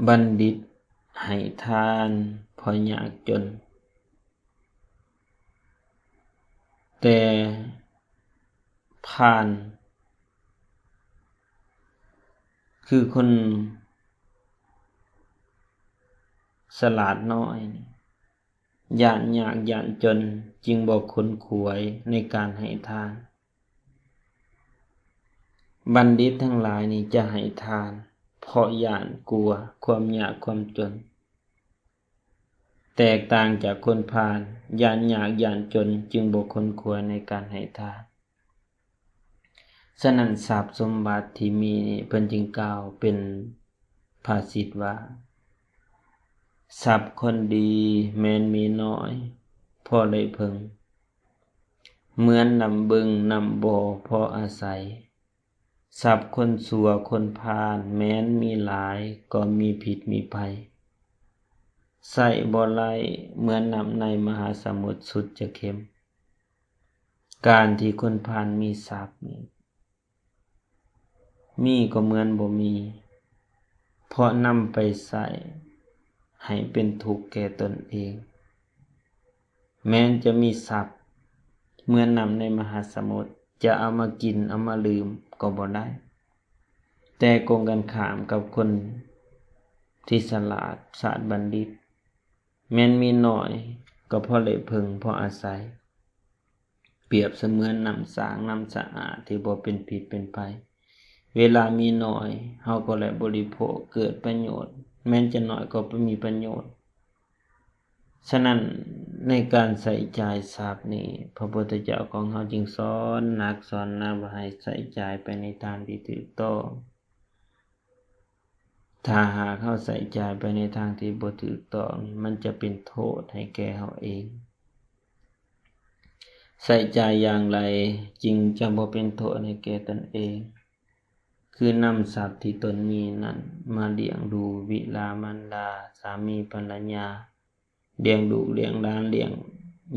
ບັນດິດໃຫ້ທານເພາະຍາກຈົນ, ແຕ່ພານ ຄືຄົນສະຫຼາດນ້ອຍນີ້ ຢ້ານຍາກຢ້ານຈົນຈຶ່ງບໍ່ຂົນຂວາຍໃນການໃຫ້ທານ. ບັນດິດທັງຫຼາຍນີ້ຈະໃຫ້ທານເພາະຢ້ານກົວຄວາມຍາກຄວາມຈົນ. ແຕກຕ່າງຈາກຄົນພານ, ຢ້ານຍາກຢ້ານຈົນຈຶ່ງບໍ່ຂົນຂວາຍໃນການໃຫ້ທານ. ສະນັ້ນ ຊັບສົມບັດທີ່ມີນີ້ ເພິ່ນຈຶ່ງກ່າວເປັນພາສິດວ່າ ຊັບຄົນດີແມ່ນມີໜ້ອຍພໍໄດ້ເພິ່ງ, ເໝືອນນ້ຳບຶງນ້ຳບໍ່ພໍອາໄສ. ຊັບຄົນຊົ່ວຄົນພານແມ່ນມີຫຼາຍກໍມີພິດມີໄພ, ໃຊ້ບໍ່ໄຫຼເໝືອນນ້ຳໃນມະຫາສະໝຸດສຸດຈະເຄັມ. ການທີ່ຄົນພານມີຊັບນີ້ ມີກໍເໝືອນບໍ່ມີ, ເພາະນຳໄປໃຊ້ໃຫ້ເປັນທຸກແກ່ຕົນເອງ. ແມ່ນຈະມີຊັບເໝືອນນ້ຳໃນມະຫາສະໝຸດ, ຈະເອົາມາກິນເອົາມາດື່ມກໍບໍ່ໄດ້. ແຕ່ກົງກັນຂ້າມກັບຄົນທີ່ສະຫຼາດຊາດບັນດິດ, ແມ່ນມີໜ້ອຍກໍພໍໄດ້ເພິ່ງພໍອາໄສ, ປຽບສະເໝືອນນ້ຳສາງນ້ຳສະອາດທີ່ບໍ່ເປັນພິດເປັນໄພ. ເວລາມີໜ້ອຍ ເຮົາກໍໄດ້ບໍລິໂພກເກີດປະໂຫຍດ, ແມ່ນຈະໜ້ອຍກໍມີປະໂຫຍດ. ສະນັ້ນ ໃນການໃຊ້ຈ່າຍຊັບນີ້ ພະພຸດທະເຈົ້າຂອງເຮົາຈຶ່ງສອນໜັກສອນໜາວ່າໃຫ້ໃຊ້ຈ່າຍໄປໃນທາງທີ່ຖືກຕ້ອງ. ຖ້າຫາກເຮົາໃຊ້ຈ່າຍໄປໃນທາງທີ່ບໍ່ຖືກຕ້ອງນີ້ ມັນຈະເປັນໂທດໃຫ້ແກ່ເຮົາເອງ. ໃຊ້ຈ່າຍຢ່າງໃດຈຶ່ງຈະບໍ່ເປັນໂທດໃຫ້ແກ່ຕົນເອງ? ຄືນຳຊັບທີ່ຕົນມີນັ້ນມາລ້ຽງດູບິດາມານດາ, ສາມີພັນລະຍາ, ລ້ຽງລູກລ້ຽງຫຼານ, ລ້ຽງ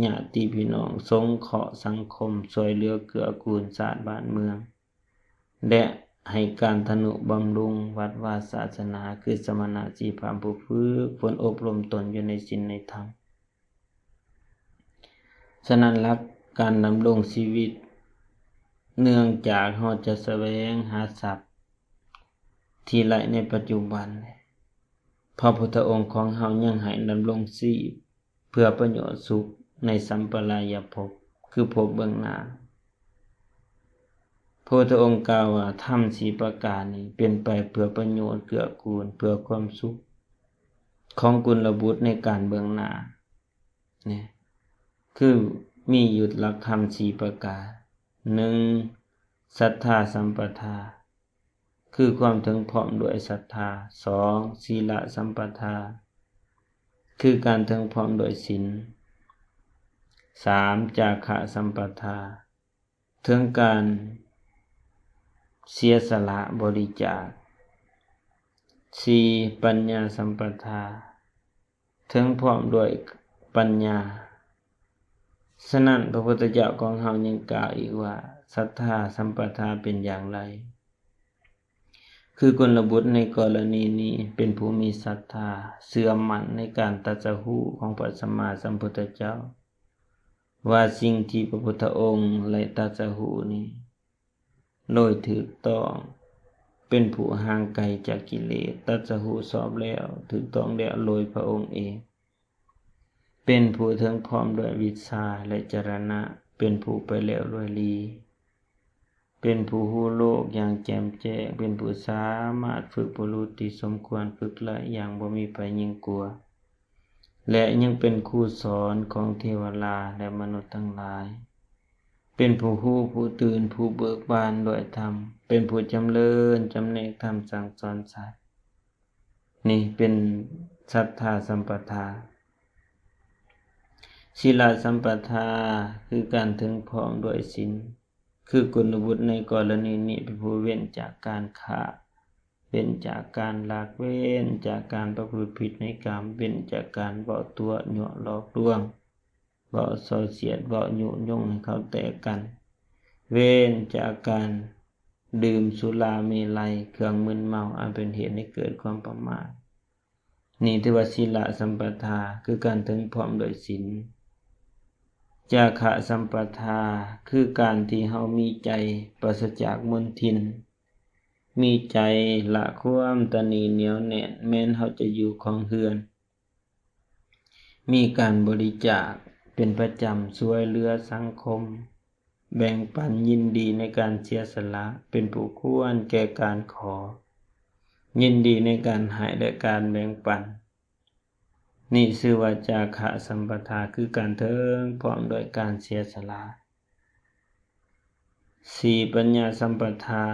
ຍາດຕິພີ່ນ້ອງ, ສົງເຄາະສັງຄົມ, ຊ່ວຍເຫຼືອເກື້ອກູນຊາດບ້ານເມືອງ ແລະ ໃຫ້ການທະນຸບຳລຸງວັດວາສາສະໜາ ຄືສະມະນະສີ່ພາມຜູ້ຝຶກຝົນອົບຮົມຕົນຢູ່ໃນສິນໃນທຳ. ສະນັ້ນ ຫຼັກການດຳລົງຊີວິດ ເນື່ອງຈາກເຮົາຈະສະແຫວງຫາຊັບທີ່ໄດ້ໃນປັດຈຸບັນ, ພະພຸດທະອົງຂອງເຮົາຍັງໃຫ້ດຳລົງຊີບເພື່ອປະໂຫຍດສຸກໃນສຳປະລາຍະພົບ ຄືພົບເບື້ອງໜ້າ. ພະພຸດທະອົງກ່າວວ່າ ທຳສີ່ປະການນີ້ເປັນໄປເພື່ອປະໂຫຍດເກື້ອກູນ ເພື່ອຄວາມສຸກຂອງກຸນລະບຸດໃນການເບື້ອງໜ້າ. ນີ້ຄືມີຢູ່ຫຼັກທຳສີ່ປະການ. ໜຶ່ງ ສັດທາສຳປະທາ ຄືຄວາມເຖິງພ້ອມດ້ວຍສັດທາ. ສອງ ສີລະສຳປະທາ ຄືການເຖິງພ້ອມດ້ວຍສິນ. ສາມ ຈາຄະສຳປະທາ ເຖິງການເສຍສະຫຼະບໍລິຈາກ. ສີ່ ປັນຍາສຳປະທາ ເຖິງພ້ອມດ້ວຍປັນຍາ. ສະນັ້ນ ພະພຸດທະເຈົ້າຂອງເຮົາຍັງກ່າວອີກວ່າ ສັດທາສຳປະທາເປັນຢ່າງໃດ? ຄືກຸນລະບຸດໃນກໍລະນີນີ້ເປັນຜູ້ມີສັດທາເຊື່ອໝັ້ນໃນການຕັດສະຮູ້ຂອງພະສຳມາສຳພຸດທະເຈົ້າ ວ່າສິ່ງທີ່ພະພຸດທະອົງໄດ້ຕັດສະຮູ້ນີ້ ໂດຍຖືກຕ້ອງ, ເປັນຜູ້ຫ່າງໄກຈາກກິເລດ, ຕັດສະຮູ້ຊອບແລ້ວ, ຖືກຕ້ອງແລ້ວໂດຍພະອົງເອງ, ເປັນຜູ້ເຖິງພ້ອມດ້ວຍວິດຊາ ແລະ ຈະລະນະ, ເປັນຜູ້ໄປແລ້ວດ້ວຍດີ, ເປັ ປັນຜູ້ຮູ້ໂລກຢ່າງແຈ່ມແຈ້ງ, ເປັນຜູ້ສາມາດຝຶກບຸລຸດທີ່ສົມຄວນຝຶກໄດ້ຢ່າງບໍ່ມີໃຜຍິ່ງກວ່າ ແລະ ຍັງເປັນຄູສອນຂອງເທວະລາ ແລະ ມະນຸດທັງຫຼາຍ, ເປັນຜູ້ຮູ້ຜູ້ຕື່ນ ຜູ້ເບີກບານດ້ວຍທຳ, ເປັນຜູ້ຈຳເລີນຈຳແນກທຳສັ່ງສອນສັດ. ນີ້ເປັນສັດທາສຳປະທາ. ສີລະສຳປະທາ ຄືການເຖິງພ້ອມດ້ວຍສິນ, ຄືກຸນວຸດໃນກໍລະນີນີ້ ເປັນຜູ້ເວັ້ນຈາກການຂ້າ, ເວັ້ນຈາກການລັກ, ເວັ້ນຈາກການປະພຶດຜິດໃນກາມ, ເວັ້ນຈາກການເວົ້າຕົວະຍົວະຫຼອກລວງ, ເວົ້າສ່ອສຽດ, ເວົ້າຍຸຍົງໃຫ້ເຂົາແຕກກັນ, ເວັ້ນຈາກການດື່ມສຸລາເມໄລ, ເຄື່ອງມຶນເມົາອັນເປັນເຫດໃຫ້ເກີດຄວາມປະໝາດ. ນີ້ຖືວ່າສີລະສຳປະທາ ຄືການເຖິງພ້ອມດ້ວຍສິນ. ຈາຄະສຳປະທາ ຄືການທີ່ເຮົາມີໃຈປາສະຈາກມົນທິນ, ມີໃຈລະຄວາມຕະໜີໜຽວແໜ້ນ, ແມ່ນເຮົາຈະຢູ່ຄອງເຮືອນ, ມີການບໍລິຈາກເປັນປະຈຳ, ຊ່ວຍເຫຼືອສັງຄົມ, ແບ່ງປັນ, ຍິນດີໃນການເສຍສະຫຼະ, ເປັນຜູ້ຄວນແກ່ການຂໍ, ຍິນດີໃນການໃຫ້ ແລະ ການແບ່ງປັນ. ນີ້ຊື່ວ່າຈາຄະສຳປະທາ ຄືການເຖິງພ້ອມດ້ວຍການເສຍສະຫຼະ. ສີ່ ປັນຍາສຳປະທາ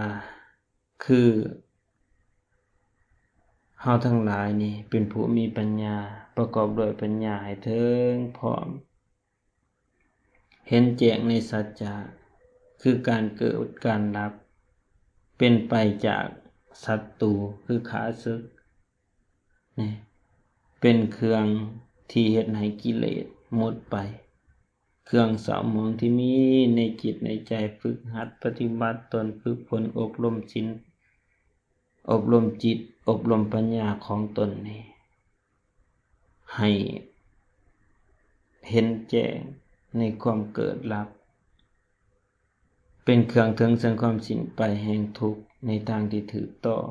ຄືເຮົາທັງຫຼາຍນີ້ເປັນຜູ້ມີປັນຍາ, ປະກອບດ້ວຍປັນຍາໃຫ້ເຖິງພ້ອມ. ເຫັນແຈ້ງໃນສັດຈະ ຄືການເກີດການດັບ, ເປັນໄປຈາກສັດຕູ ຄືຂ້າສຶກ, ນີ້ເປັນເຄື່ອງທີ່ເຮັດໃຫ້ກິເລດໝົດໄປ, ເຄື່ອງເສົ້າໝອງທີ່ມີໃນຈິດໃນໃຈ, ຝຶກຫັດປະຕິບັດຕົນ, ຝຶກຝົນອົບຮົມສິນ, ອົບຮົມຈິດ, ອົບຮົມປັນຍາຂອງຕົນນີ້ ໃຫ້ເຫັນແຈ້ງໃນຄວາມເກີດດັບ, ເປັນເຄື່ອງເຖິງເຊິ່ງຄວາມສິ້ນໄປແຫ່ງທຸກໃນທາງທີ່ຖືກຕ້ອງ.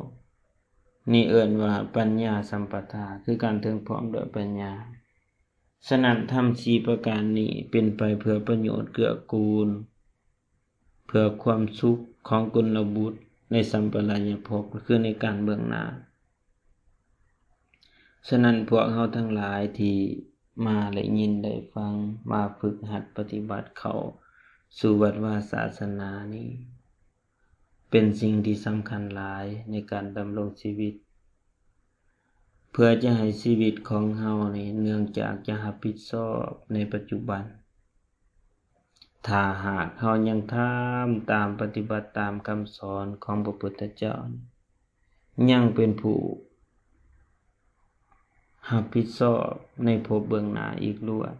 ນີ້ເອີ້ນວ່າປັນຍາສຳປະທາ ຄືການເຖິງພ້ອມດ້ວຍປັນຍາ. ສະນັ້ນ ທຳສີ່ປະການນີ້ເປັນໄປເພື່ອປະໂຫຍດເກື້ອກູນ ເພື່ອຄວາມສຸກຂອງກຸນລະບຸດໃນສຳປະລາຍະພົບ ກໍຄືໃນການເບື້ອງໜ້າ. ສະນັ້ນ ພວກເຮົາທັງຫຼາຍທີ່ມາໄດ້ຍິນໄດ້ຟັງ, ມາຝຶກຫັດປະຕິບັດເຂົ້າສູ່ວັດວາສາສະໜານີ້ ເປັນສິ່ງທີ່ສຳຄັນຫຼາຍໃນການດຳລົງຊີວິດ. ເພື່ອຈະໃຫ້ຊີວິດຂອງເຮົານີ້ ເນື່ອງຈາກຈະຮັບຜິດຊອບໃນປັດຈຸບັນ, ຖ້າຫາກເຮົາຍັງທຳຕາມ ປະຕິບັດຕາມຄຳສອນຂອງພະພຸດທະເຈົ້າ, ຍັງເປັນຜູ້ຮັບຜິດຊອບໃນພົບເບື້ອງໜ້າອີກດ້ວຍ.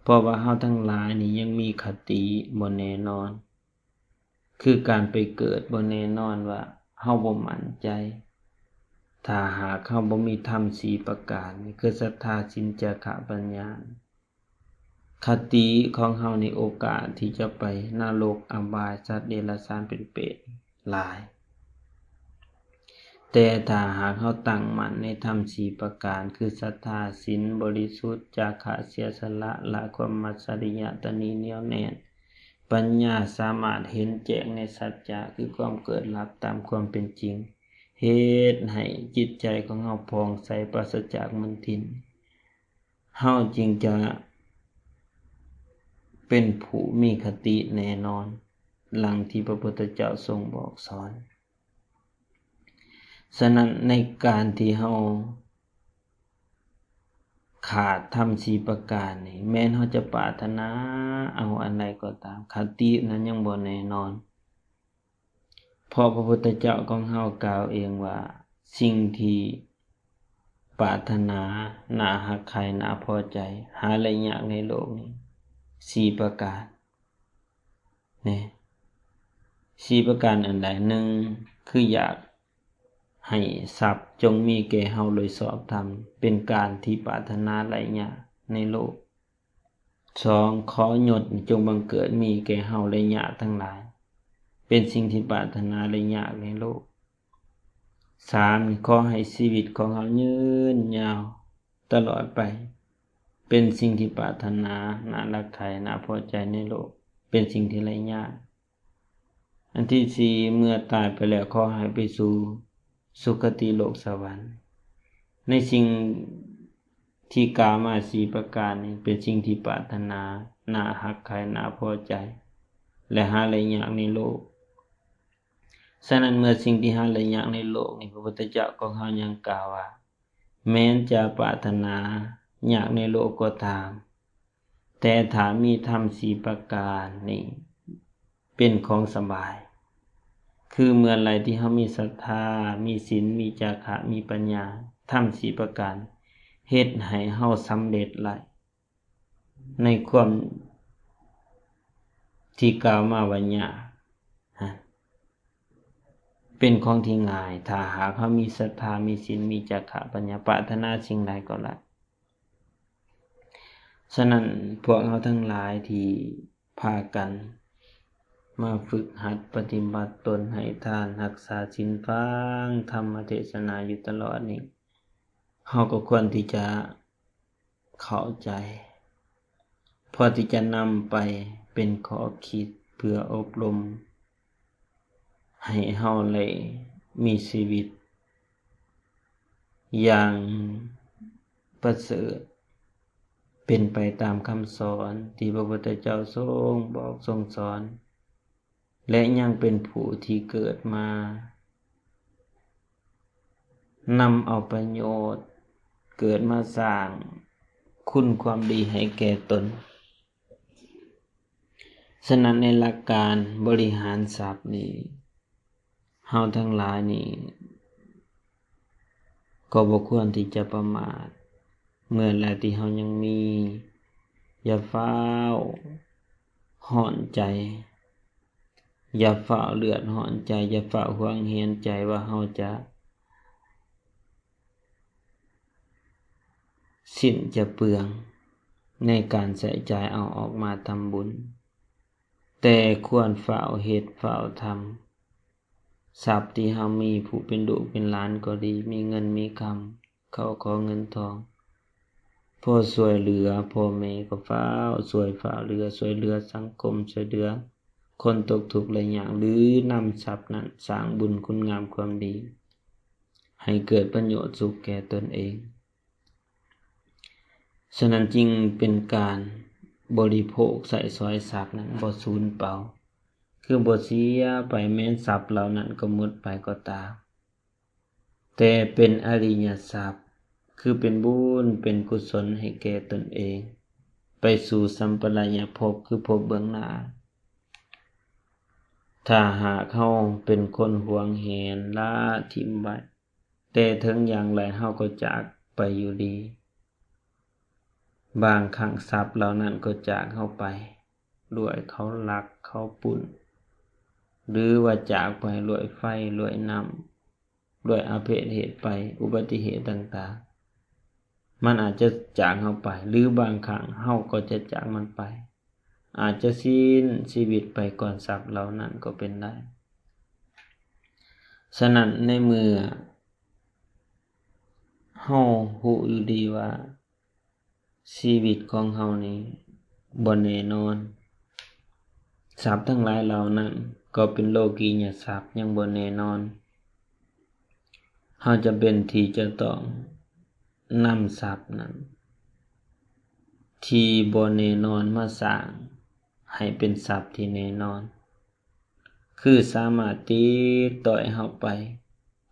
ເພາະວ່າເຮົາທັງຫຼາຍນີ້ຍັງມີຄະຕິບໍ່ແນ່ນອນ, ຄືການໄປເກີດບໍ່ແນ່ນອນ ວ່າເຮົາບໍ່ໝັ້ນໃຈ. ຖ້າຫາກເຮົາບໍ່ມີທຳສີ່ປະການນີ້ ຄືສັດທາ, ສິນ, ຈາຄະ, ປັນຍາ, ຄະຕິຂອງເຮົາໃນໂອກາດທີ່ຈະໄປນະລົກ, ອະບາຍ, ສັດເດຍລະສານ, ເປັນເປດຫຼາຍ. ແຕ່ຖ້າຫາກເຮົາຕັ້ງໝັ້ນໃນທຳສີ່ປະການ ຄືສັດທາ, ສິນບໍລິສຸດ, ຈາຄະເສຍສະຫຼະ, ລະຄວາມມາດສະລິຍະຕະໜີໜຽວແໜ້ນ, ປັນຍາສາມາດເຫັນແຈ້ງໃນສັດຈະ ຄືຄວາມເກີດດັບຕາມຄວາມເປັນຈິງ, ເຮັດໃຫ້ຈິດໃຈຂອງເຮົາຜ່ອງໃສ ປາສະຈາກມົນທິນ, ເຮົາຈຶ່ງຈະເປັນຜູ້ມີຄະຕິແນ່ນອນ ດັ່ງທີ່ພະພຸດທະເຈົ້າຊົງບອກສອນ. ສະນັ້ນ ໃນການທີ່ເຮົາຂາດທຳສີ່ປະການນີ້ ແມ່ນເຮົາຈະປາດຖະໜາເອົາອັນໃດກໍຕາມ, ຄະຕິນັ້ນຍັງບໍ່ແນ່ນອນ. ເພາະພະພຸດທະເຈົ້າຂອງເຮົາກ່າວເອງວ່າ ສິ່ງທີ່ປາດຖະໜາ, ໜ້າຮັກໃຄ່, ໜ້າພໍໃຈ, ຫາໄດ້ຍາກໃນໂລກນີ້ ສີ່ປະການ. ນີ້ ສີ່ປະການອັນໃດ? ໜຶ່ງ ຄືຢາກໃຫ້ຊັບຈົ່ງມີແກ່ເຮົາໂດຍຊອບທຳ, ເປັນການທີ່ປາດຖະໜາໄດ້ຍາກໃນໂລກ. ສອງ ຂໍຍົດຈົ່ງບັງເກີດມີແກ່ເຮົາໄດ້ຍາກທັງຫຼາຍ, ເປັນສິ່ງທີ່ປາດຖະໜາໄດ້ຍາກໃນໂລກ. ສາມ ຂໍໃຫ້ຊີວິດຂອງເຮົາຍືນຍາວຕະຫຼອດໄປ, ເປັນສິ່ງທີ່ປາດຖະໜາ, ໜ້າຮັກໃຄ່, ໜ້າພໍໃຈໃນໂລກ, ເປັນສິ່ງທີ່ໄດ້ຍາກ. ອັນທີສີ່ ເມື່ອຕາຍໄປແລ້ວ ຂໍໃຫ້ໄປສູ່ສຸຄະຕິໂລກສະຫວັນ. ໃນສິ່ງທີ່ກ່າວມາສີ່ປະການນີ້ ເປັນສິ່ງທີ່ປາດຖະໜາ, ໜ້າຮັກໃຄ່, ໜ້າພໍໃຈ ແລະ ຫາໄດ້ຍາກໃນໂລກ. ສະນັ້ນ ເມື່ອສິ່ງທີ່ຫາໄດ້ຍາກໃນໂລກນີ້ ພະພຸດທະເຈົ້າຂອງເຮົາຍັງກ່າວວ່າ ແມ່ນຈະປາດຖະໜາຍາກໃນໂລກກໍຕາມ, ແຕ່ຖ້າມີທຳສີ່ປະການນີ້ເປັນຂອງສະບາຍ, ຄືເມື່ອໃດທີ່ເຮົາມີສັດທາ, ມີສິນ, ມີຈາຄະ, ມີປັນຍາ, ທຳສີ່ປະການເຮັດໃຫ້ເຮົາສຳເລັດໄດ້ໃນຄວາມທີ່ກ່າວມາວ່າຍາກ, ເປັນຂອງທີ່ງ່າຍ ຖ້າຫາກເຮົາມີສັດທາ, ມີສິນ, ມີຈາຄະ, ປັນຍາ, ປາດຖະໜາສິ່ງໃດກໍໄດ້. ສະນັ້ນ ພວກເຮົາທັງຫຼາຍທີ່ພາກັນມາຝຶກຫັດປະຕິບັດຕົນ ໃຫ້ທານ, ຮັກສາສິນ, ຟັງທຳມະເທດສະໜາຢູ່ຕະຫຼອດນີ້, ເຮົາກໍຄວນທີ່ຈະເຂົ້າໃຈ ພໍທີ່ຈະນຳໄປເປັນຂໍ້ຄິດເພື່ອອົບຮົມ ໃຫ້ເຮົາໄດ້ມີຊີວິດຢ່າງປະເສີດ, ເປັນໄປຕາມຄຳສອນທີ່ພະພຸດທະເຈົ້າຊົງບອກຊົງສອນ ແລະ ຍັງເປັນຜູ້ທີ່ເກີດມານຳເອົາປະໂຫຍດ, ເກີດມາສ້າງຄຸນຄວາມດີໃຫ້ແກ່ຕົນ. ສະນັ້ນ ໃນຫຼັກການບໍລິຫານຊັບນີ້ ເຮົາທັງຫຼາຍນີ້ກໍບໍ່ຄວນທີ່ຈະປະໝາດ. ເມື່ອໃດທີ່ເຮົາຍັງມີ, ຢ່າຟ້າວຮ້ອນໃຈ, ຢ່າຟ້າວເດືອດຮ້ອນໃຈ, ຢ່າຟ້າວຫວງແຫນໃຈວ່າເຮົາຈະ ສິ້ນຈະເປືອງໃນການໃຊ້ຈ່າຍເອົາອອກມາທຳບຸນ, ແຕ່ຄວນຟ້າວເຮັດຟ້າວທຳ. ຊັບທີ່ເຮົາມີ, ຜູ້ເປັນລູກເປັນຫຼານກໍດີ, ມີເງິນມີຄຳ, ເຂົ້າຂອງເງິນທອງ, ພໍຊ່ວຍເຫຼືອພໍ່ແມ່ກໍຟ້າວຊ່ວຍ, ຟ້າວເຫຼືອ, ຊ່ວຍເຫຼືອສັງຄົມ, ຊ່ວຍເຫຼືອຄົນຕົກທຸກໄດ້ຍາກ, ຫຼື ນຳຊັບນັ້ນສ້າງບຸນຄຸນງາມຄວາມດີ ໃຫ້ເກີດປະໂຫຍດສຸກແກ່ຕົນເອງ. ສະນັ້ນຈຶ່ງເປັນການບໍລິໂພກໃຊ້ສອຍຊັບນັ້ນບໍ່ສູນເປົ່າ, ຄືບໍ່ເສຍໄປ, ແມ່ນຊັບເຫຼົ່ານັ້ນກໍໝົດໄປກໍຕາມ, ແຕ່ເປັນອະລິຍະຊັບ, ຄືເປັນບຸນເປັນກຸສົນໃຫ້ແກ່ຕົນເອງ, ໄປສູ່ສຳປະລາຍະພົບ ຄືພົບເບື້ອງໜ້າ. ຖ້າຫາກເຮົາເປັນຄົນຫວງແຫນລະຖິ້ມໄວ້, ແຕ່ເຖິງຢ່າງໃດເຮົາກໍຈາກໄປຢູ່ດີ. ບາງຄັ້ງຊັບເຫຼົ່ານັ້ນກໍຈາກເຮົາໄປ ດ້ວຍເຂົາລັກເຂົາປຸ້ນ ຫຼືວ່າຈາກໄປດ້ວຍໄຟດ້ວຍນ້ຳ ດ້ວຍອາເພດເຫດໄພ ອຸບັດຕິເຫດຕ່າງໆ ມັນອາດຈະຈາກເຮົາໄປ ຫຼືບາງຄັ້ງເຮົາກໍຈະຈາກມັນໄປ. ອາດຈະສິ້ນຊີວິດໄປກ່ອນຊັບເຫຼົ່ານັ້ນກໍເປັນໄດ້. ສະນັ້ນ ໃນເມື່ອເຮົາຮູ້ຢູ່ດີວ່າຊີວິດຂອງເຮົານີ້ບໍ່ແນ່ນອນ, ຊັບທັງຫຼາຍເຫຼົ່ານັ້ນກໍເປັນໂລກີຍະຊັບ ຍັງບໍ່ແນ່ນອນ. ເຮົາຈຳເປັນທີ່ຈະຕ້ອງນຳຊັບນັ້ນທີ່ບໍ່ແນ່ນອນມາສ້າງໃຫ້ເປັນຊັບທີ່ແນ່ນອນ, ຄືສາມາດຕິດຕໍ່ໃຫ້ເຮົາໄປ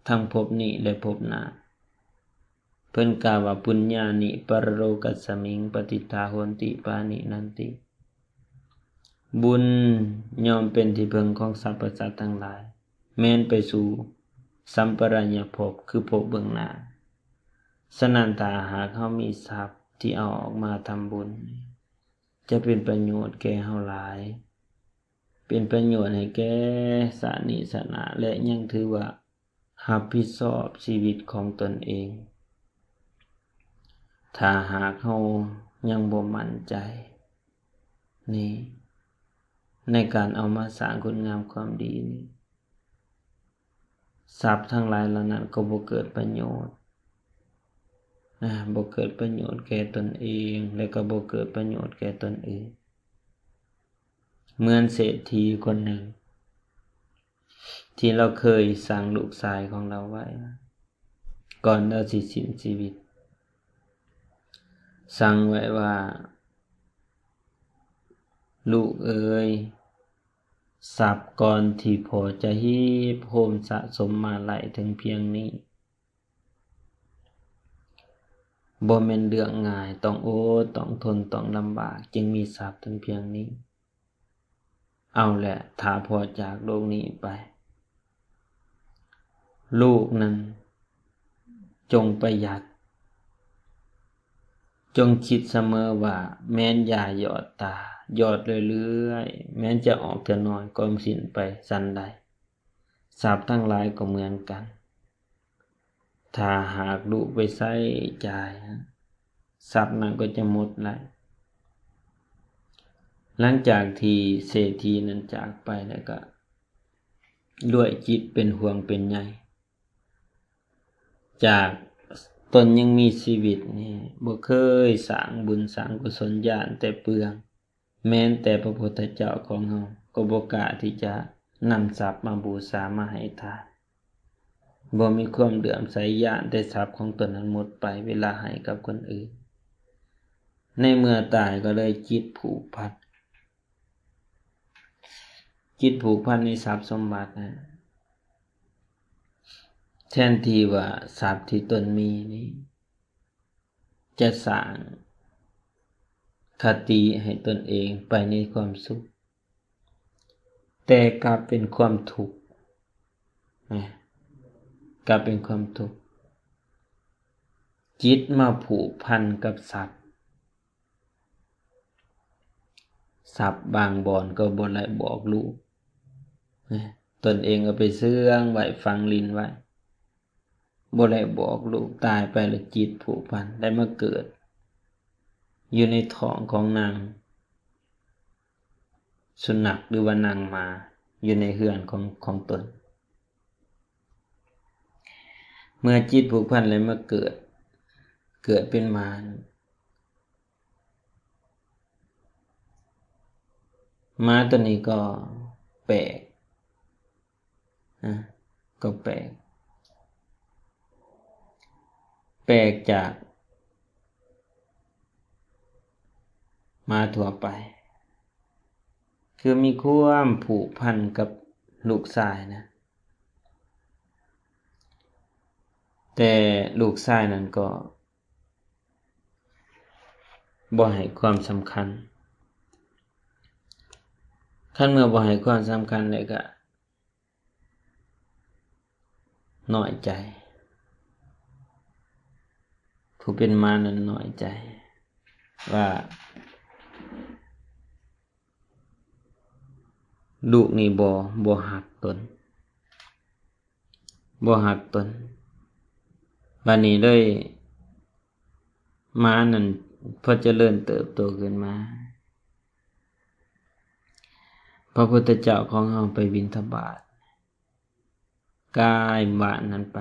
ທັງພົບນີ້ ແລະ ພົບໜ້າ. ເພິ່ນກ່າວວ່າ ປຸນຍານິປະໂລກັດສະມິງ ປະຕິດຖາໂຫນຕິປານິນະນຕິ. ບຸນຍ່ອມເປັນທີ່ເພິ່ງຂອງສັບພະສັດທັງຫຼາຍ, ແມ່ນໄປສູ່ສຳປະລາຍະພົບ ຄືພົບເບື້ອງໜ້າ. ສະນັ້ນ ຖ້າຫາກເຮົາມີຊັບທີ່ເອົາອອກມາທຳບຸນ, ຈະເປັນປະໂຫຍດແກ່ເຮົາຫຼາຍ, ເປັນປະໂຫຍດໃຫ້ແກ່ຊາດນີ້ຊາດໜ້າ ແລະ ຍັງຖືວ່າ ຮັບຜິດຊອບຊີວິດຂອງຕົນເອງ. ຖ້າຫາກເຮົາຍັງບໍ່ໝັ້ນໃຈນີ້ ໃນການເອົາມາສ້າງຄຸນງາມຄວາມດີນີ້, ຊັບທັງຫຼາຍເຫຼົ່ານັ້ນກໍບໍ່ເກີດປະໂຫຍດນະ, ບໍ່ເກີດປະໂຫຍດແກ່ຕົນເອງ ແລະ ກໍບໍ່ເກີດປະໂຫຍດແກ່ຕົນອື່ນ. ເໝືອນເສດຖີຄົນໜຶ່ງ ທີ່ລາວເຄີຍສັ່ງລູກຊາຍຂອງລາວໄວ້ ກ່ອນລາວຊິສິ້ນຊີວິດ, ສັ່ງໄວ້ວ່າ ລູກເອີຍ, ຊັບກ້ອນທີ່ພໍ່ຈະຮີບໂຮມສະສົມມາໄຫຼເຖິງພຽງນີ້ ບໍ່ແມ່ນເລື່ອງງ່າຍ, ຕ້ອງອົດ, ຕ້ອງທົນ, ຕ້ອງລຳບາກ, ຈຶ່ງມີຊັບເຖິງພຽງນີ້. ເອົາແຫຼະ, ຖ້າພໍ່ຈາກໂລກນີ້ໄປ, ລູກນັ້ນຈົ່ງປະຢັດ, ຈົ່ງຄິດສະເໝີວ່າແມ່ນຢາຢອດຕາ, ຢອດເລື້ອຍໆ, ແມ່ນຈະອອກເທື່ອໜ້ອຍກໍສິ້ນໄປ. ສັນໃດ, ຊັບທັງຫຼາຍກໍເໝືອນກັນ. ຖ້າຫາກລູກໄປໃຊ້ຈ່າຍ, ຊັບນັ້ນກໍຈະໝົດລະ. ຫຼັງຈາກທີ່ເສດຖີນັ້ນຈາກໄປແລ້ວກໍ ດ້ວຍຈິດເປັນຫ່ວງເປັນໃຍ. ຈາກຕົນຍັງມີຊີວິດນີ້ ບໍ່ເຄີຍສ້າງບຸນສ້າງກຸສົນ, ຢ້ານແຕ່ເປືອງ. ແມ່ນແຕ່ພະພຸດທະເຈົ້າຂອງເຮົາກໍບໍ່ກ້າທີ່ຈະນຳຊັບມາບູຊາມາໃຫ້ທານ, ບໍ່ມີຄວາມເຫຼື້ອມໃສ, ຢ້ານແຕ່ຊັບຂອງຕົນນັ້ນໝົດໄປເວລາໃຫ້ກັບຄົນອື່ນ. ໃນເມື່ອຕາຍກໍເລີຍຈິດຜູກພັນ, ຈິດຜູກພັນໃນຊັບສົມບັດນະ, ແທນທີ່ວ່າຊັບທີ່ຕົນມີນີ້ ຈະສ້າງຄະຕິໃຫ້ຕົນເອງໄປໃນຄວາມສຸກ, ແຕ່ກັບເປັນຄວາມທຸກນະ, ກັບເປັນຄວາມທຸກ. ຈິດມາຜູກພັນກັບຊັບ, ຊັບບາງບ່ອນກໍບໍ່ໄດ້ບອກລູກນະ, ຕົນເອງເອົາໄປເຊື່ອງໄວ້, ຝັງລິ້ນໄວ້. ບໍ່ໄດ້ບອກລູກ, ຕາຍໄປແລ້ວຈິດຜູກພັນ ໄດ້ມາເກີດຢູ່ໃນທ້ອງຂອງນາງສຸນັກ ຫຼືວ່ານາງໝາ ຢູ່ໃນເຮືອນຂອງ, ຂອງຕົນ. ເມື່ອຈິດຜູກພັນແລ້ວມາເກີດ, ເກີດເປັນໝາ, ໝາຕົວນີ້ກໍແປກ ນະ, ກໍແປກ, ແປກຈາກໝາທົ່ວໄປ, ຄືມີຄວາມຜູກພັນກັບລູກຊາຍນະ, ແຕ່ລູກຊາຍນັ້ນກໍ ບໍ່ໃຫ້ຄວາມສຳຄັນ. ຄັນເມື່ອບໍ່ໃຫ້ຄວາມສຳຄັນແລ້ວກະນ້ອຍໃຈ, ຜູ້ເປັນໝານັ້ນນ້ອຍໃຈວ່າລູກນີ້ບໍ່, ບໍ່ຮັກຕົນ. ບໍ່ຮັກຕົນ. ບາດນີ້ເລີຍ ໝານັ້ນພໍຈະເລີນເຕີບໂຕຂຶ້ນມາ, ພະພຸດທະເຈົ້າຂອງເຮົາໄປບິນທະບາດ ກາຍບ້ານນັ້ນໄປ,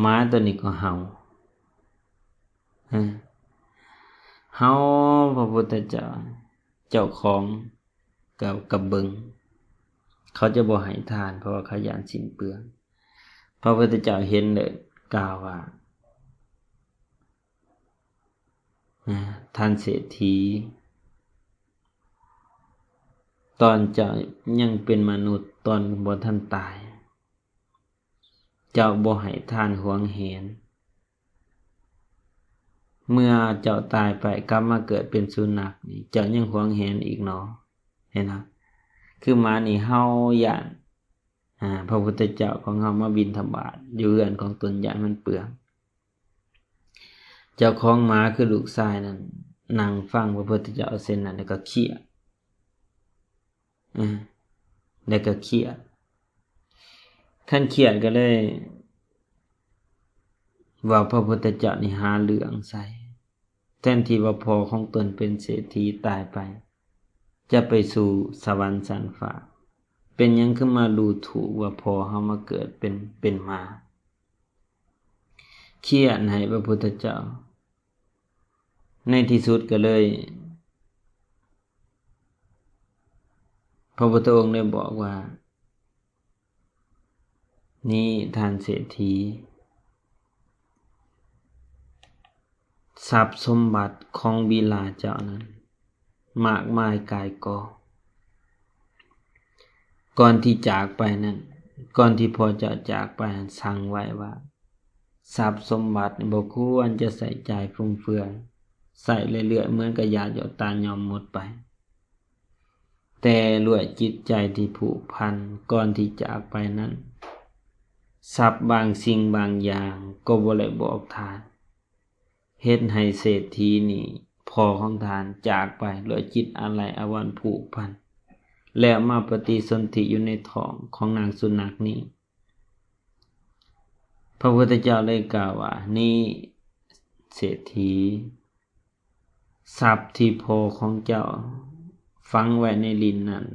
ໝາຕົວນີ້ກໍເຫົ່າ, ເຫົ່າ ພະພຸດທະເຈົ້າ, ເຈົ້າຂອງ ກໍ, ກໍເບິ່ງ, ເຂົາຈະບໍ່ໃຫ້ທານ ເພາະວ່າເຂົາຢ້ານສິ້ນເປືອງ. ພະພຸດທະເຈົ້າເຫັນແລ້ວກ່າວວ່າ, ທ່ານເສດຖີ, ຕອນເຈົ້າຍັງເປັນມະນຸດ, ຕອນບໍ່ທັນຕາຍ, ເຈົ້າບໍ່ໃຫ້ທານຫວງແຫນ. ເມື່ອເຈົ້າຕາຍໄປ ກັບມາເກີດເປັນສຸນັກນີ້ ເຈົ້າຍັງຫວງແຫນອີກໜໍ? ເຫັນບໍ່? ຄືໝານີ້ເຫົ່າຢ້ານ, ອາ, ພະພຸດທະເຈົ້າຂອງເຮົາມາບິນທະບາດຢູ່ເຮືອນຂອງຕົນ ຢ້ານມັນເປືອງ. ເຈົ້າຂອງໝາຄືລູກຊາຍນັ້ນ ນັ່ງຟັງພະພຸດທະເຈົ້າເຊັ່ນນັ້ນ ແລ້ວກໍຄຽດ. ອາ ແລ້ວກໍຄຽດ. ຄັນຄຽດກໍເລີຍວ່າພະພຸດທະເຈົ້ານີ້ຫາເລື່ອງໃສ່. ແທນທີ່ວ່າພໍ່ຂອງຕົນເປັນເສດຖີຕາຍໄປ ຈະໄປສູ່ສະຫວັນຊັ້ນຟ້າ, ເປັນຫຍັງຄືມາດູຖູກວ່າພໍ່ເຮົາມາເກີດເປັນ, ເປັນໝາ? ຄຽດໃຫ້ພະພຸດທະເຈົ້າ. ໃນທີ່ສຸດກໍເລີຍ ພະພຸດທະອົງໄດ້ບອກວ່າ ນີ້ທ່ານເສດຖີ, ຊັບສົມບັດຂອງບິດາເຈົ້ານັ້ນມາກມາຍກາຍກອງ. ກ່ອນທີ່ຈາກໄປນັ້ນ, ກ່ອນທີ່ພໍ່ເຈົ້າຈາກໄປນັ້ນ ສັ່ງໄວ້ວ່າ ຊັບສົມບັດບໍ່ຄວນຈະໃຊ້ຈ່າຍຟຸມເຟືອຍ, ໃຊ້ເລື້ອຍໆ ເໝືອນກະຢາດຢອດຕາຍ ຍ່ອມໝົດໄປ. ແຕ່ດ້ວຍຈິດໃຈທີ່ຜູກພັນ ກ່ອນທີ່ຈາກໄປນັ້ນ, ຊັບບາງສິ່ງບາງຢ່າງກໍບໍ່ໄດ້ບອກທ່ານ, ເຮັດໃຫ້ເສດຖີນີ້ ພໍ່ຂອງທ່ານຈາກໄປດ້ວຍຈິດອາໄລອາວັນຜູກພັນ ແລ້ວມາປະຕິສົນທິຢູ່ໃນທ້ອງຂອງນາງສຸນັກນີ້. ພະພຸດທະເຈົ້າເລີຍກ່າວວ່າ, ນີ້ເສດຖີ, ຊັບທີ່ພໍ່ຂອງເຈົ້າຝັງໄວ້ໃນດິນນັ້ນ,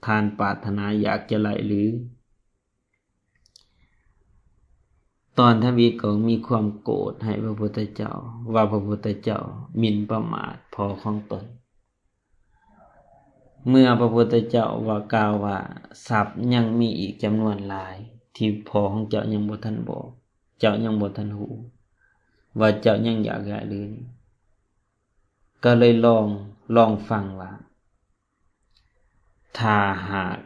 ທ່ານປາດຖະໜາຢາກຈະໄດ້ຫຼື? ຕອນທຳອິດກໍມີຄວາມໂກດໃຫ້ພະພຸດທະເຈົ້າ ວ່າພະພຸດທະເຈົ້າໝິ່ນປະໝາດພໍ່ຂອງຕົນ. ເມື່ອພະພຸດທະເຈົ້າວ່າ ກ່າວວ່າ, ຊັບຍັງມີອີກຈຳນວນຫຼາຍທີ່ພໍ່ຂອງເຈົ້າຍັງບໍ່ທັນບອກ, ເຈົ້າຍັງບໍ່ທັນຮູ້ວ່າເຈົ້າຍັງຢາກໄດ້ຫຼື? ກໍເລີຍລອງ, ລອງຟັງວ່າ ຖ້າຫາກ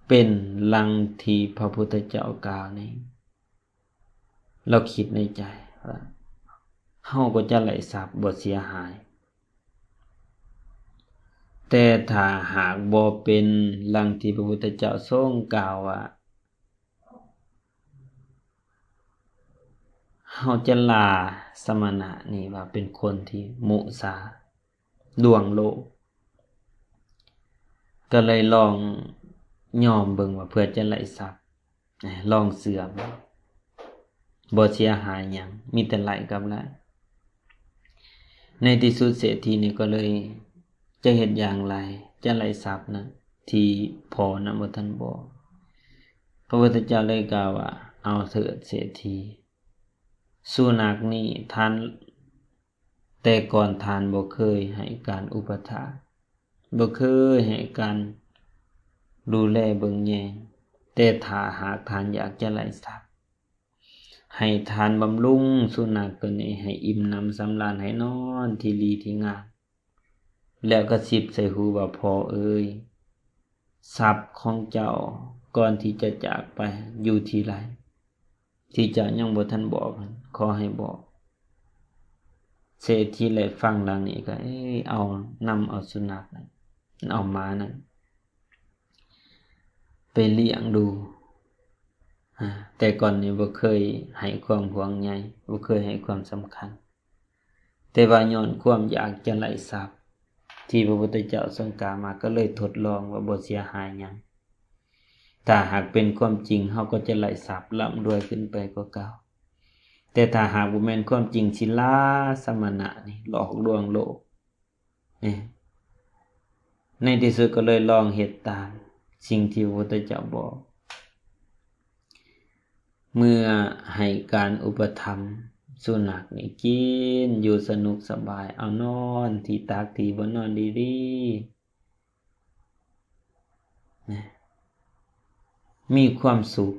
ເປັນດັ່ງທີ່ພະພຸດທະເຈົ້າກ່າວນີ້, ລາວຄິດໃນໃຈວ່າ ເຮົາກໍຈະໄດ້ຊັບບໍ່ເສຍຫາຍ, ແຕ່ຖ້າຫາກບໍ່ເປັນດັ່ງທີ່ພະພຸດທະເຈົ້າຊົງກ່າວວ່າ, ເຮົາຈະລາສະມະນະນີ້ວ່າເປັນຄົນທີ່ມຸສາ ລວງໂລກ, ກໍເລີຍລອງຍອມເບິ່ງວ່າເພື່ອຈະໄດ້ຊັບ, ລອງເຊື່ອເບິ່ງ, ບໍ່ເສຍຫາຍຫຍັງ, ມີແຕ່ໄດ້ກັບໄດ້. ໃນທີ່ສຸດເສດຖີນີ້ກໍເລີຍຈະເຮັດຢ່າງໃດ ຈະໄດ້ຊັບນັ້ນທີ່ພໍ່ນັ້ນບໍ່ທັນບອກ. ພະພຸດທະເຈົ້າເລີຍກ່າວວ່າ, ເອົາເຖີດເສດຖີ, ສຸນັກນີ້ທ່ານ ແຕ່ກ່ອນທ່ານບໍ່ເຄີຍໃຫ້ການອຸປະຖາກ, ບໍ່ເຄີຍໃຫ້ການດູແລເບິ່ງແຍງ, ແຕ່ຖ້າຫາກທ່ານຢາກຈະໄດ້ຊັບ, ໃຫ້ທ່ານບຳລຸງສຸນັກໂຕນີ້ໃຫ້ອີ່ມໜຳສຳລານ, ໃຫ້ນອນທີ່ດີທີ່ງາມ, ແລ້ວກະຊິບໃສ່ຫູວ່າ, ພໍ່ເອີຍ, ຊັບຂອງເຈົ້າກ່ອນທີ່ຈະຈາກໄປຢູ່ທີ່ໃດ? ທີ່ເຈົ້າຍັງບໍ່ທັນບອກນັ້ນ ຂໍໃຫ້ບອກ. ເສດຖີໄດ້ຟັງດັ່ງນີ້ກໍ ເອີ ເອົາ ນຳເອົາສຸນັກນັ້ນ ເອົາໝານັ້ນໄປລ້ຽງດູ. ອາ ແຕ່ກ່ອນນີ້ບໍ່ເຄີຍໃຫ້ຄວາມຫ່ວງໃຍ, ບໍ່ເຄີຍໃຫ້ຄວາມສຳຄັນ. ແຕ່ວ່າຍ້ອນຄວາມຢາກຈະໄດ້ຊັບທີ່ພະພຸດທະເຈົ້າຊົງກ່າວມາ ກໍເລີຍທົດລອງວ່າບໍ່ເສຍຫາຍຫຍັງ. ຖ້າຫາກເປັນຄວາມຈິງ ເຮົາກໍຈະໄດ້ຊັບລ່ຳລວຍຂຶ້ນໄປກວ່າເກົ່າ. ແຕ່ຖ້າຫາກບໍ່ແມ່ນຄວາມຈິງ ຊິລາສະມະນະນີ້ຫຼອກລວງໂລກ. ນີ້ ໃນທີ່ສຸດກໍເລີຍລອງເຮັດຕາມສິ່ງທີ່ພະພຸດທະເຈົ້າບອກ. ເມື່ອໃຫ້ການອຸປະຖຳສຸນັກນີ້ກິນຢູ່ສະໜຸກສະບາຍ, ເອົານອນທີ່ຕັກທີ່ບ່ອນນອນດີໆ ນະ ມີຄວາມສຸກ.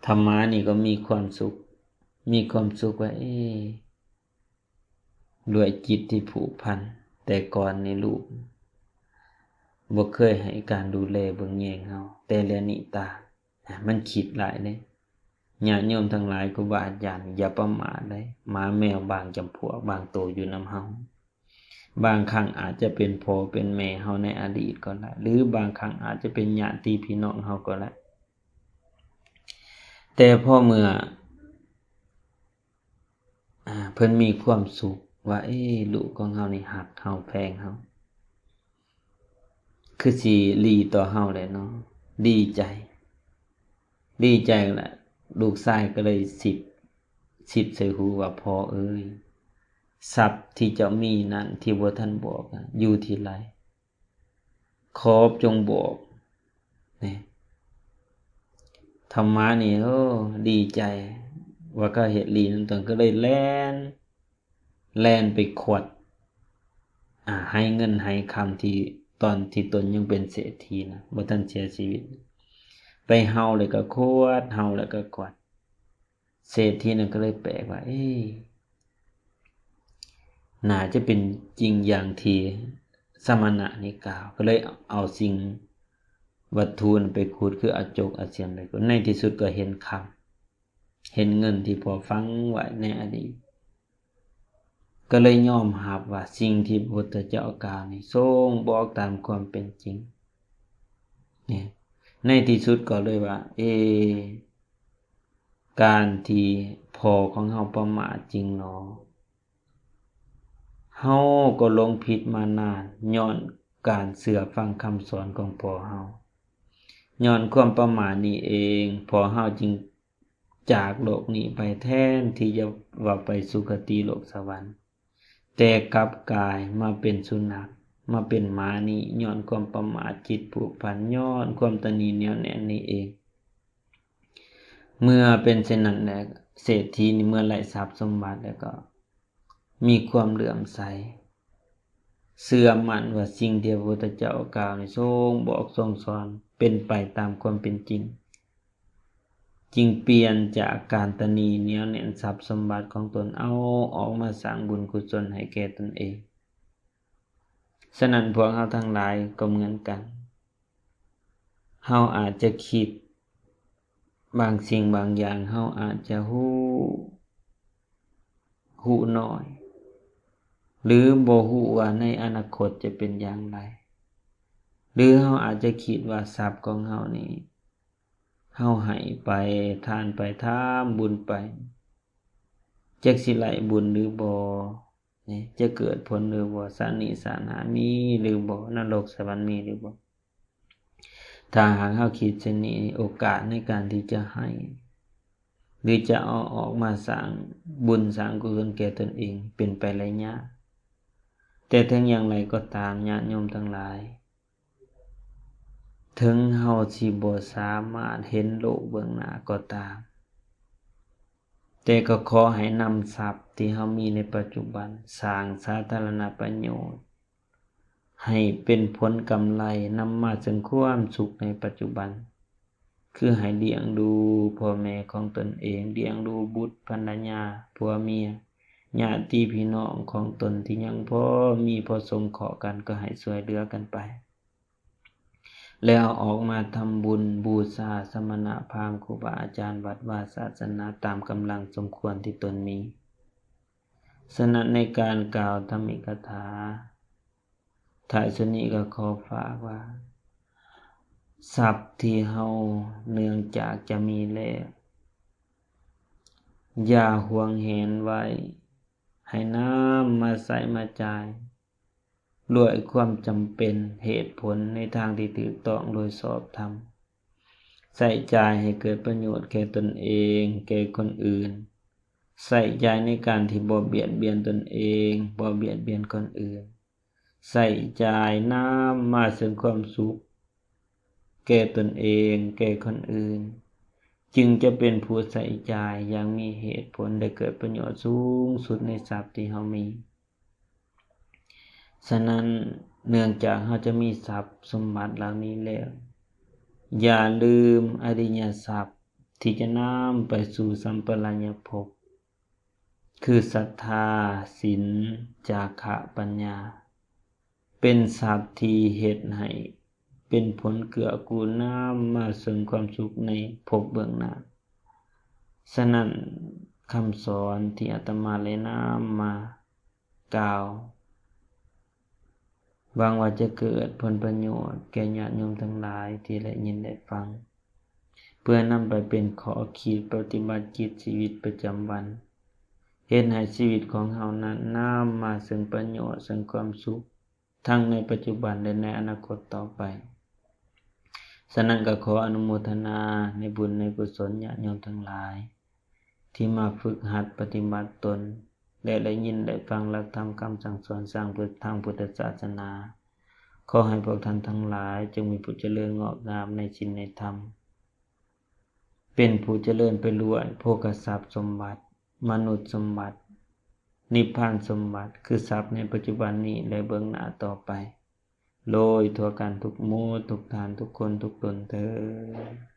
ທຳມະນີ້ກໍມີຄວາມສຸກ, ມີຄວາມສຸກວ່າ ເອ ດ້ວຍຈິດທີ່ຜູກພັນ, ແຕ່ກ່ອນນີ້ລູກບໍ່ເຄີຍໃຫ້ການດູແລເບິ່ງແຍງເຮົາ, ແຕ່ແລະນີ້ຕາ ມັນຄິດຫຼາຍເດ້. ຍາດໂຍມທັງຫຼາຍ, ຄູບາອາຈານ ຢ່າປະໝາດເດ້. ໝາແມວບາງຈຳພວກ, ບາງໂຕຢູ່ນຳເຮົາ, ບາງຄັ້ງອາດຈະເປັນພໍ່ເປັນແມ່ເຮົາໃນອະດີດກໍໄດ້, ຫຼືບາງຄັ້ງອາດຈະເປັນຍາດຕິພີ່ນ້ອງເຮົາກໍໄດ້. ແຕ່ພໍເມື່ອ ອາ ເພິ່ນມີຄວາມສຸກວ່າ ເອ ລູກຂອງເຮົານີ້ຮັກເຮົາ ແພງເຮົາ, ຄືຊິດີຕໍ່ເຮົາແຫຼະເນາະ, ດີໃຈ, ດີໃຈແຫຼະ. ລູກຊາຍກໍເລີຍຊິບ, ຊິບໃສ່ຫູວ່າ ພໍ່ເອີຍ, ຊັບທີ່ເຈົ້າມີນັ້ນ ທີ່ບໍ່ທັນບອກນະ ຢູ່ທີ່ໃດ? ຂໍຈົ່ງບອກ ນີ້. ທຳມະນີ້ ໂອ້ ດີໃຈວ່າເຂົາເຮັດດີນຳຕົນ, ກໍເລີຍແລ່ນ, ແລ່ນໄປຂວັດ ອາ ໄຫເງິນໄຫຄຳ ທີ່ຕອນທີ່ຕົນຍັງເປັນເສດຖີນະ, ບໍ່ທັນເສຍຊີວິດ. ໄປເຫົ່າແລ້ວກໍຂວດ ເຫົ່າແລ້ວກໍຂວດ. ເສດຖີນັ້ນກໍເລີຍແປກວ່າ ເອ ໜ້າຈະເປັນຈິງຢ່າງທີ່ສະມະນະນີ້ກ່າວ ກໍເລີຍເອົາສິ່ງວັດຖຸນັ້ນໄປຂຸດ ຄືອາຈົກອາຊຽມໄປຂຸດ ໃນທີ່ສຸດກໍເຫັນຄຳ ເຫັນເງິນທີ່ພໍ່ຝັງໄວ້ໃນອະດີດ ກໍເລີຍຍອມຮັບວ່າສິ່ງທີ່ພະພຸດທະເຈົ້າກ່າວນີ້ຊົງບອກຕາມຄວາມເປັນຈິງ. ໃນທີ່ສຸດກໍເລີຍວ່າ ເອ ການທີ່ພໍ່ຂອງເຮົາປະໝາດຈິງເນາະ ເຮົາກໍຫຼົງຜິດມານານ ຍ້ອນການເຊື່ອຟັງຄຳສອນຂອງພໍ່ເຮົາ. ຍ້ອນຄວາມປະໝາດນີ້ເອງ ພໍ່ເຮົາຈຶ່ງຈາກໂລກນີ້ໄປ ແທນທີ່ຈະວ່າໄປສຸຄະຕິໂລກສະຫວັນ ແຕ່ກັບກາຍມາເປັນສຸນັກ ມາເປັນໝານີ້ ຍ້ອນຄວາມປະໝາດ ຈິດຜູກພັນ ຍ້ອນຄວາມຕະໜີໜຽວແໜ້ນນີ້ເອງ. ເມື່ອເປັນເຊັ່ນນັ້ນແລ້ວ ເສດຖີນີ້ເມື່ອໄດ້ຊັບສົມບັດແລ້ວກໍມີຄວາມເຫຼື້ອມໃສ ເຊື່ອໝັ້ນວ່າສິ່ງທີ່ພະພຸດທະເຈົ້າກ່າວນີ້ຊົງບອກຊົງສອນເປັນໄປຕາມຄວາມເປັນຈິງ ຈຶ່ງປ່ຽນຈາກການຕະໜີໜຽວແໜ້ນຊັບສົມບັດຂອງຕົນ ເອົາອອກມາສ້າງບຸນກຸສົນໃຫ້ແກ່ຕົນເອງ. ສະນັ້ນພວກເຮົາທັງຫຼາຍກໍເໝືອນກັນ ເຮົາອາດຈະຄິດບາງສິ່ງບາງຢ່າງ ເຮົາອາດຈະຮູ້ ຮູ້ໜ້ອຍ ຫຼື ບໍ່ຮູ້ວ່າໃນອະນາຄົດຈະເປັນຢ່າງໃດ ຫຼື ເຮົາອາດຈະຄິດວ່າຊັບຂອງເຮົານີ້ ເຮົາໃຫ້ໄປ ທານໄປ ທຳບຸນໄປ ຈັກຊິໄດ້ບຸນຫຼືບໍ່ ນີ້ ຈະເກີດຜົນຫຼືບໍ່ ຊາດນີ້ຊາດໜ້າມີຫຼືບໍ່ ນະລົກສະຫວັນມີຫຼືບໍ່. ຖ້າຫາກເຮົາຄິດເຊັ່ນນີ້ ໂອກາດໃນການທີ່ຈະໃຫ້ ຫຼື ຈະເອົາອອກມາສ້າງບຸນສ້າງກຸສົນແກ່ຕົນເອງເປັນໄປໄດ້ຍາກ. ແຕ່ເຖິງຢ່າງໃດກໍຕາມ ຍາດໂຍມທັງຫຼາຍ ເຖິງເຮົາຊິບໍ່ສາມາດເຫັນໂລກເບື້ອງໜ້າກໍຕາມ ແຕ່ກໍຂໍໃຫ້ນຳຊັບທີ່ເຮົາມີໃນປັດຈຸບັນ ສ້າງສາທາລະນະປະໂຫຍດ ໃຫ້ເປັນຜົນກຳໄລ ນຳມາເຊິ່ງຄວາມສຸກໃນປັດຈຸບັນ ຄືໃຫ້ລ້ຽງດູພໍ່ແມ່ຂອງຕົນເອງ, ລ້ຽງດູບຸດພັນລະຍາ, ຜົວເມຍ, ຍາດຕິພີ່ນ້ອງຂອງຕົນທີ່ຍັງພໍມີພໍສົງເຄາະກັນ ກໍໃຫ້ຊ່ວຍເຫຼືອກັນໄປ ແລ້ວເອົາອອກມາທຳບຸນບູຊາສະມະນະພາມ ຄູບາອາຈານ ວັດວາສາສະໜາ ຕາມກຳລັງສົມຄວນທີ່ຕົນມີ. ສະນັ້ນໃນການກ່າວທຳອິກະຖາ ທ້າຍສຸດນີ້ກໍຂໍຝາກວ່າ ຊັບທີ່ເຮົາເນື່ອງຈາກຈະມີແລ້ວ ຢ່າຫວງແຫນໄວ້ ໃຫ້ນຳມາໃຊ້ມາຈ່າຍ ດ້ວຍຄວາມຈຳເປັນ ເຫດຜົນໃນທາງທີ່ຖືກຕ້ອງໂດຍຊອບທຳ, ໃຊ້ຈ່າຍໃຫ້ເກີດປະໂຫຍດແກ່ຕົນເອງ, ແກ່ຄົນອື່ນ, ໃຊ້ຈ່າຍໃນການທີ່ບໍ່ບຽດບຽນຕົນເອງ, ບໍ່ບຽດບຽນຄົນອື່ນ, ໃຊ້ຈ່າຍນຳມາເຊິ່ງຄວາມສຸກແກ່ຕົນເອງ, ແກ່ຄົນອື່ນ, ຈຶ່ງຈະເປັນຜູ້ໃຊ້ຈ່າຍຢ່າງມີເຫດຜົນ ແລະ ເກີດປະໂຫຍດສູງສຸດໃນຊັບທີ່ເຮົາມີ. ສະນັ້ນ, ເນື່ອງຈາກເຮົາຈະມີຊັບສົມບັດເຫຼົ່ານີ້ແລ້ວ, ຢ່າລືມອະລິຍະຊັບທີ່ຈະນຳໄປສູ່ສຳປະລາຍະພົບ, ຄືສັດທາ, ສິນ, ຈາຄະ, ປັນຍາ, ເປັນຊັບທີ່ເຮັດໃຫ້ເປັນຜົນເກື້ອກູນນຳມາເຊິ່ງຄວາມສຸກໃນພົບເບື້ອງໜ້າ. ສະນັ້ນ, ຄຳສອນທີ່ອາດຕະມາໄດ້ນຳມາ ກ່າວ ຫວັງວ່າຈະເກີດຜົນປະໂຫຍດແກ່ຍາດໂຍມທັງຫຼາຍທີ່ໄດ້ຍິນໄດ້ຟັງ, ເພື່ອນຳໄປເປັນຂໍ້ຄິດປະຕິບັດກິດຊີວິດປະຈຳວັນ, ເຮັດໃຫ້ຊີວິດຂອງເຮົານັ້ນນຳມາເຊິ່ງປະໂຫຍດ, ເຊິ່ງຄວາມສຸກ, ທັງໃນປັດຈຸບັນ ແລະ ໃນອະນາຄົດຕໍ່ໄປ. ສະນັ້ນກໍຂໍອະນຸໂມທະນາໃນບຸນໃນກຸສົນຍາດໂຍມທັງຫຼາຍ ທີ່ມາຝຶກຫັດປະຕິບັດຕົນ ແລະ ໄດ້ຍິນໄດ້ຟັງຫຼັກທຳຄຳສັ່ງສອນທາງພຸດທະສາສະໜາ. ຂໍໃຫ້ພວກທ່ານທັງຫຼາຍ ຈົ່ງມີຜູ້ຈະເລີນງອກງາມໃນສິນໃນທຳ, ເປັນຜູ້ຈະເລີນໄປດ້ວຍໂພຄະຊັບສົມບັດ, ມະນຸດສົມບັດ, ນິບພານສົມບັດ, ຄືຊັບໃນປັດຈຸບັນນີ້ ແລະ ເບື້ອງໜ້າຕໍ່ໄປ, ໂດຍທົ່ວກັນທຸກໝູ່ທຸກທ່ານ ທຸກຄົນທຸກຕົນເທີ້ນ.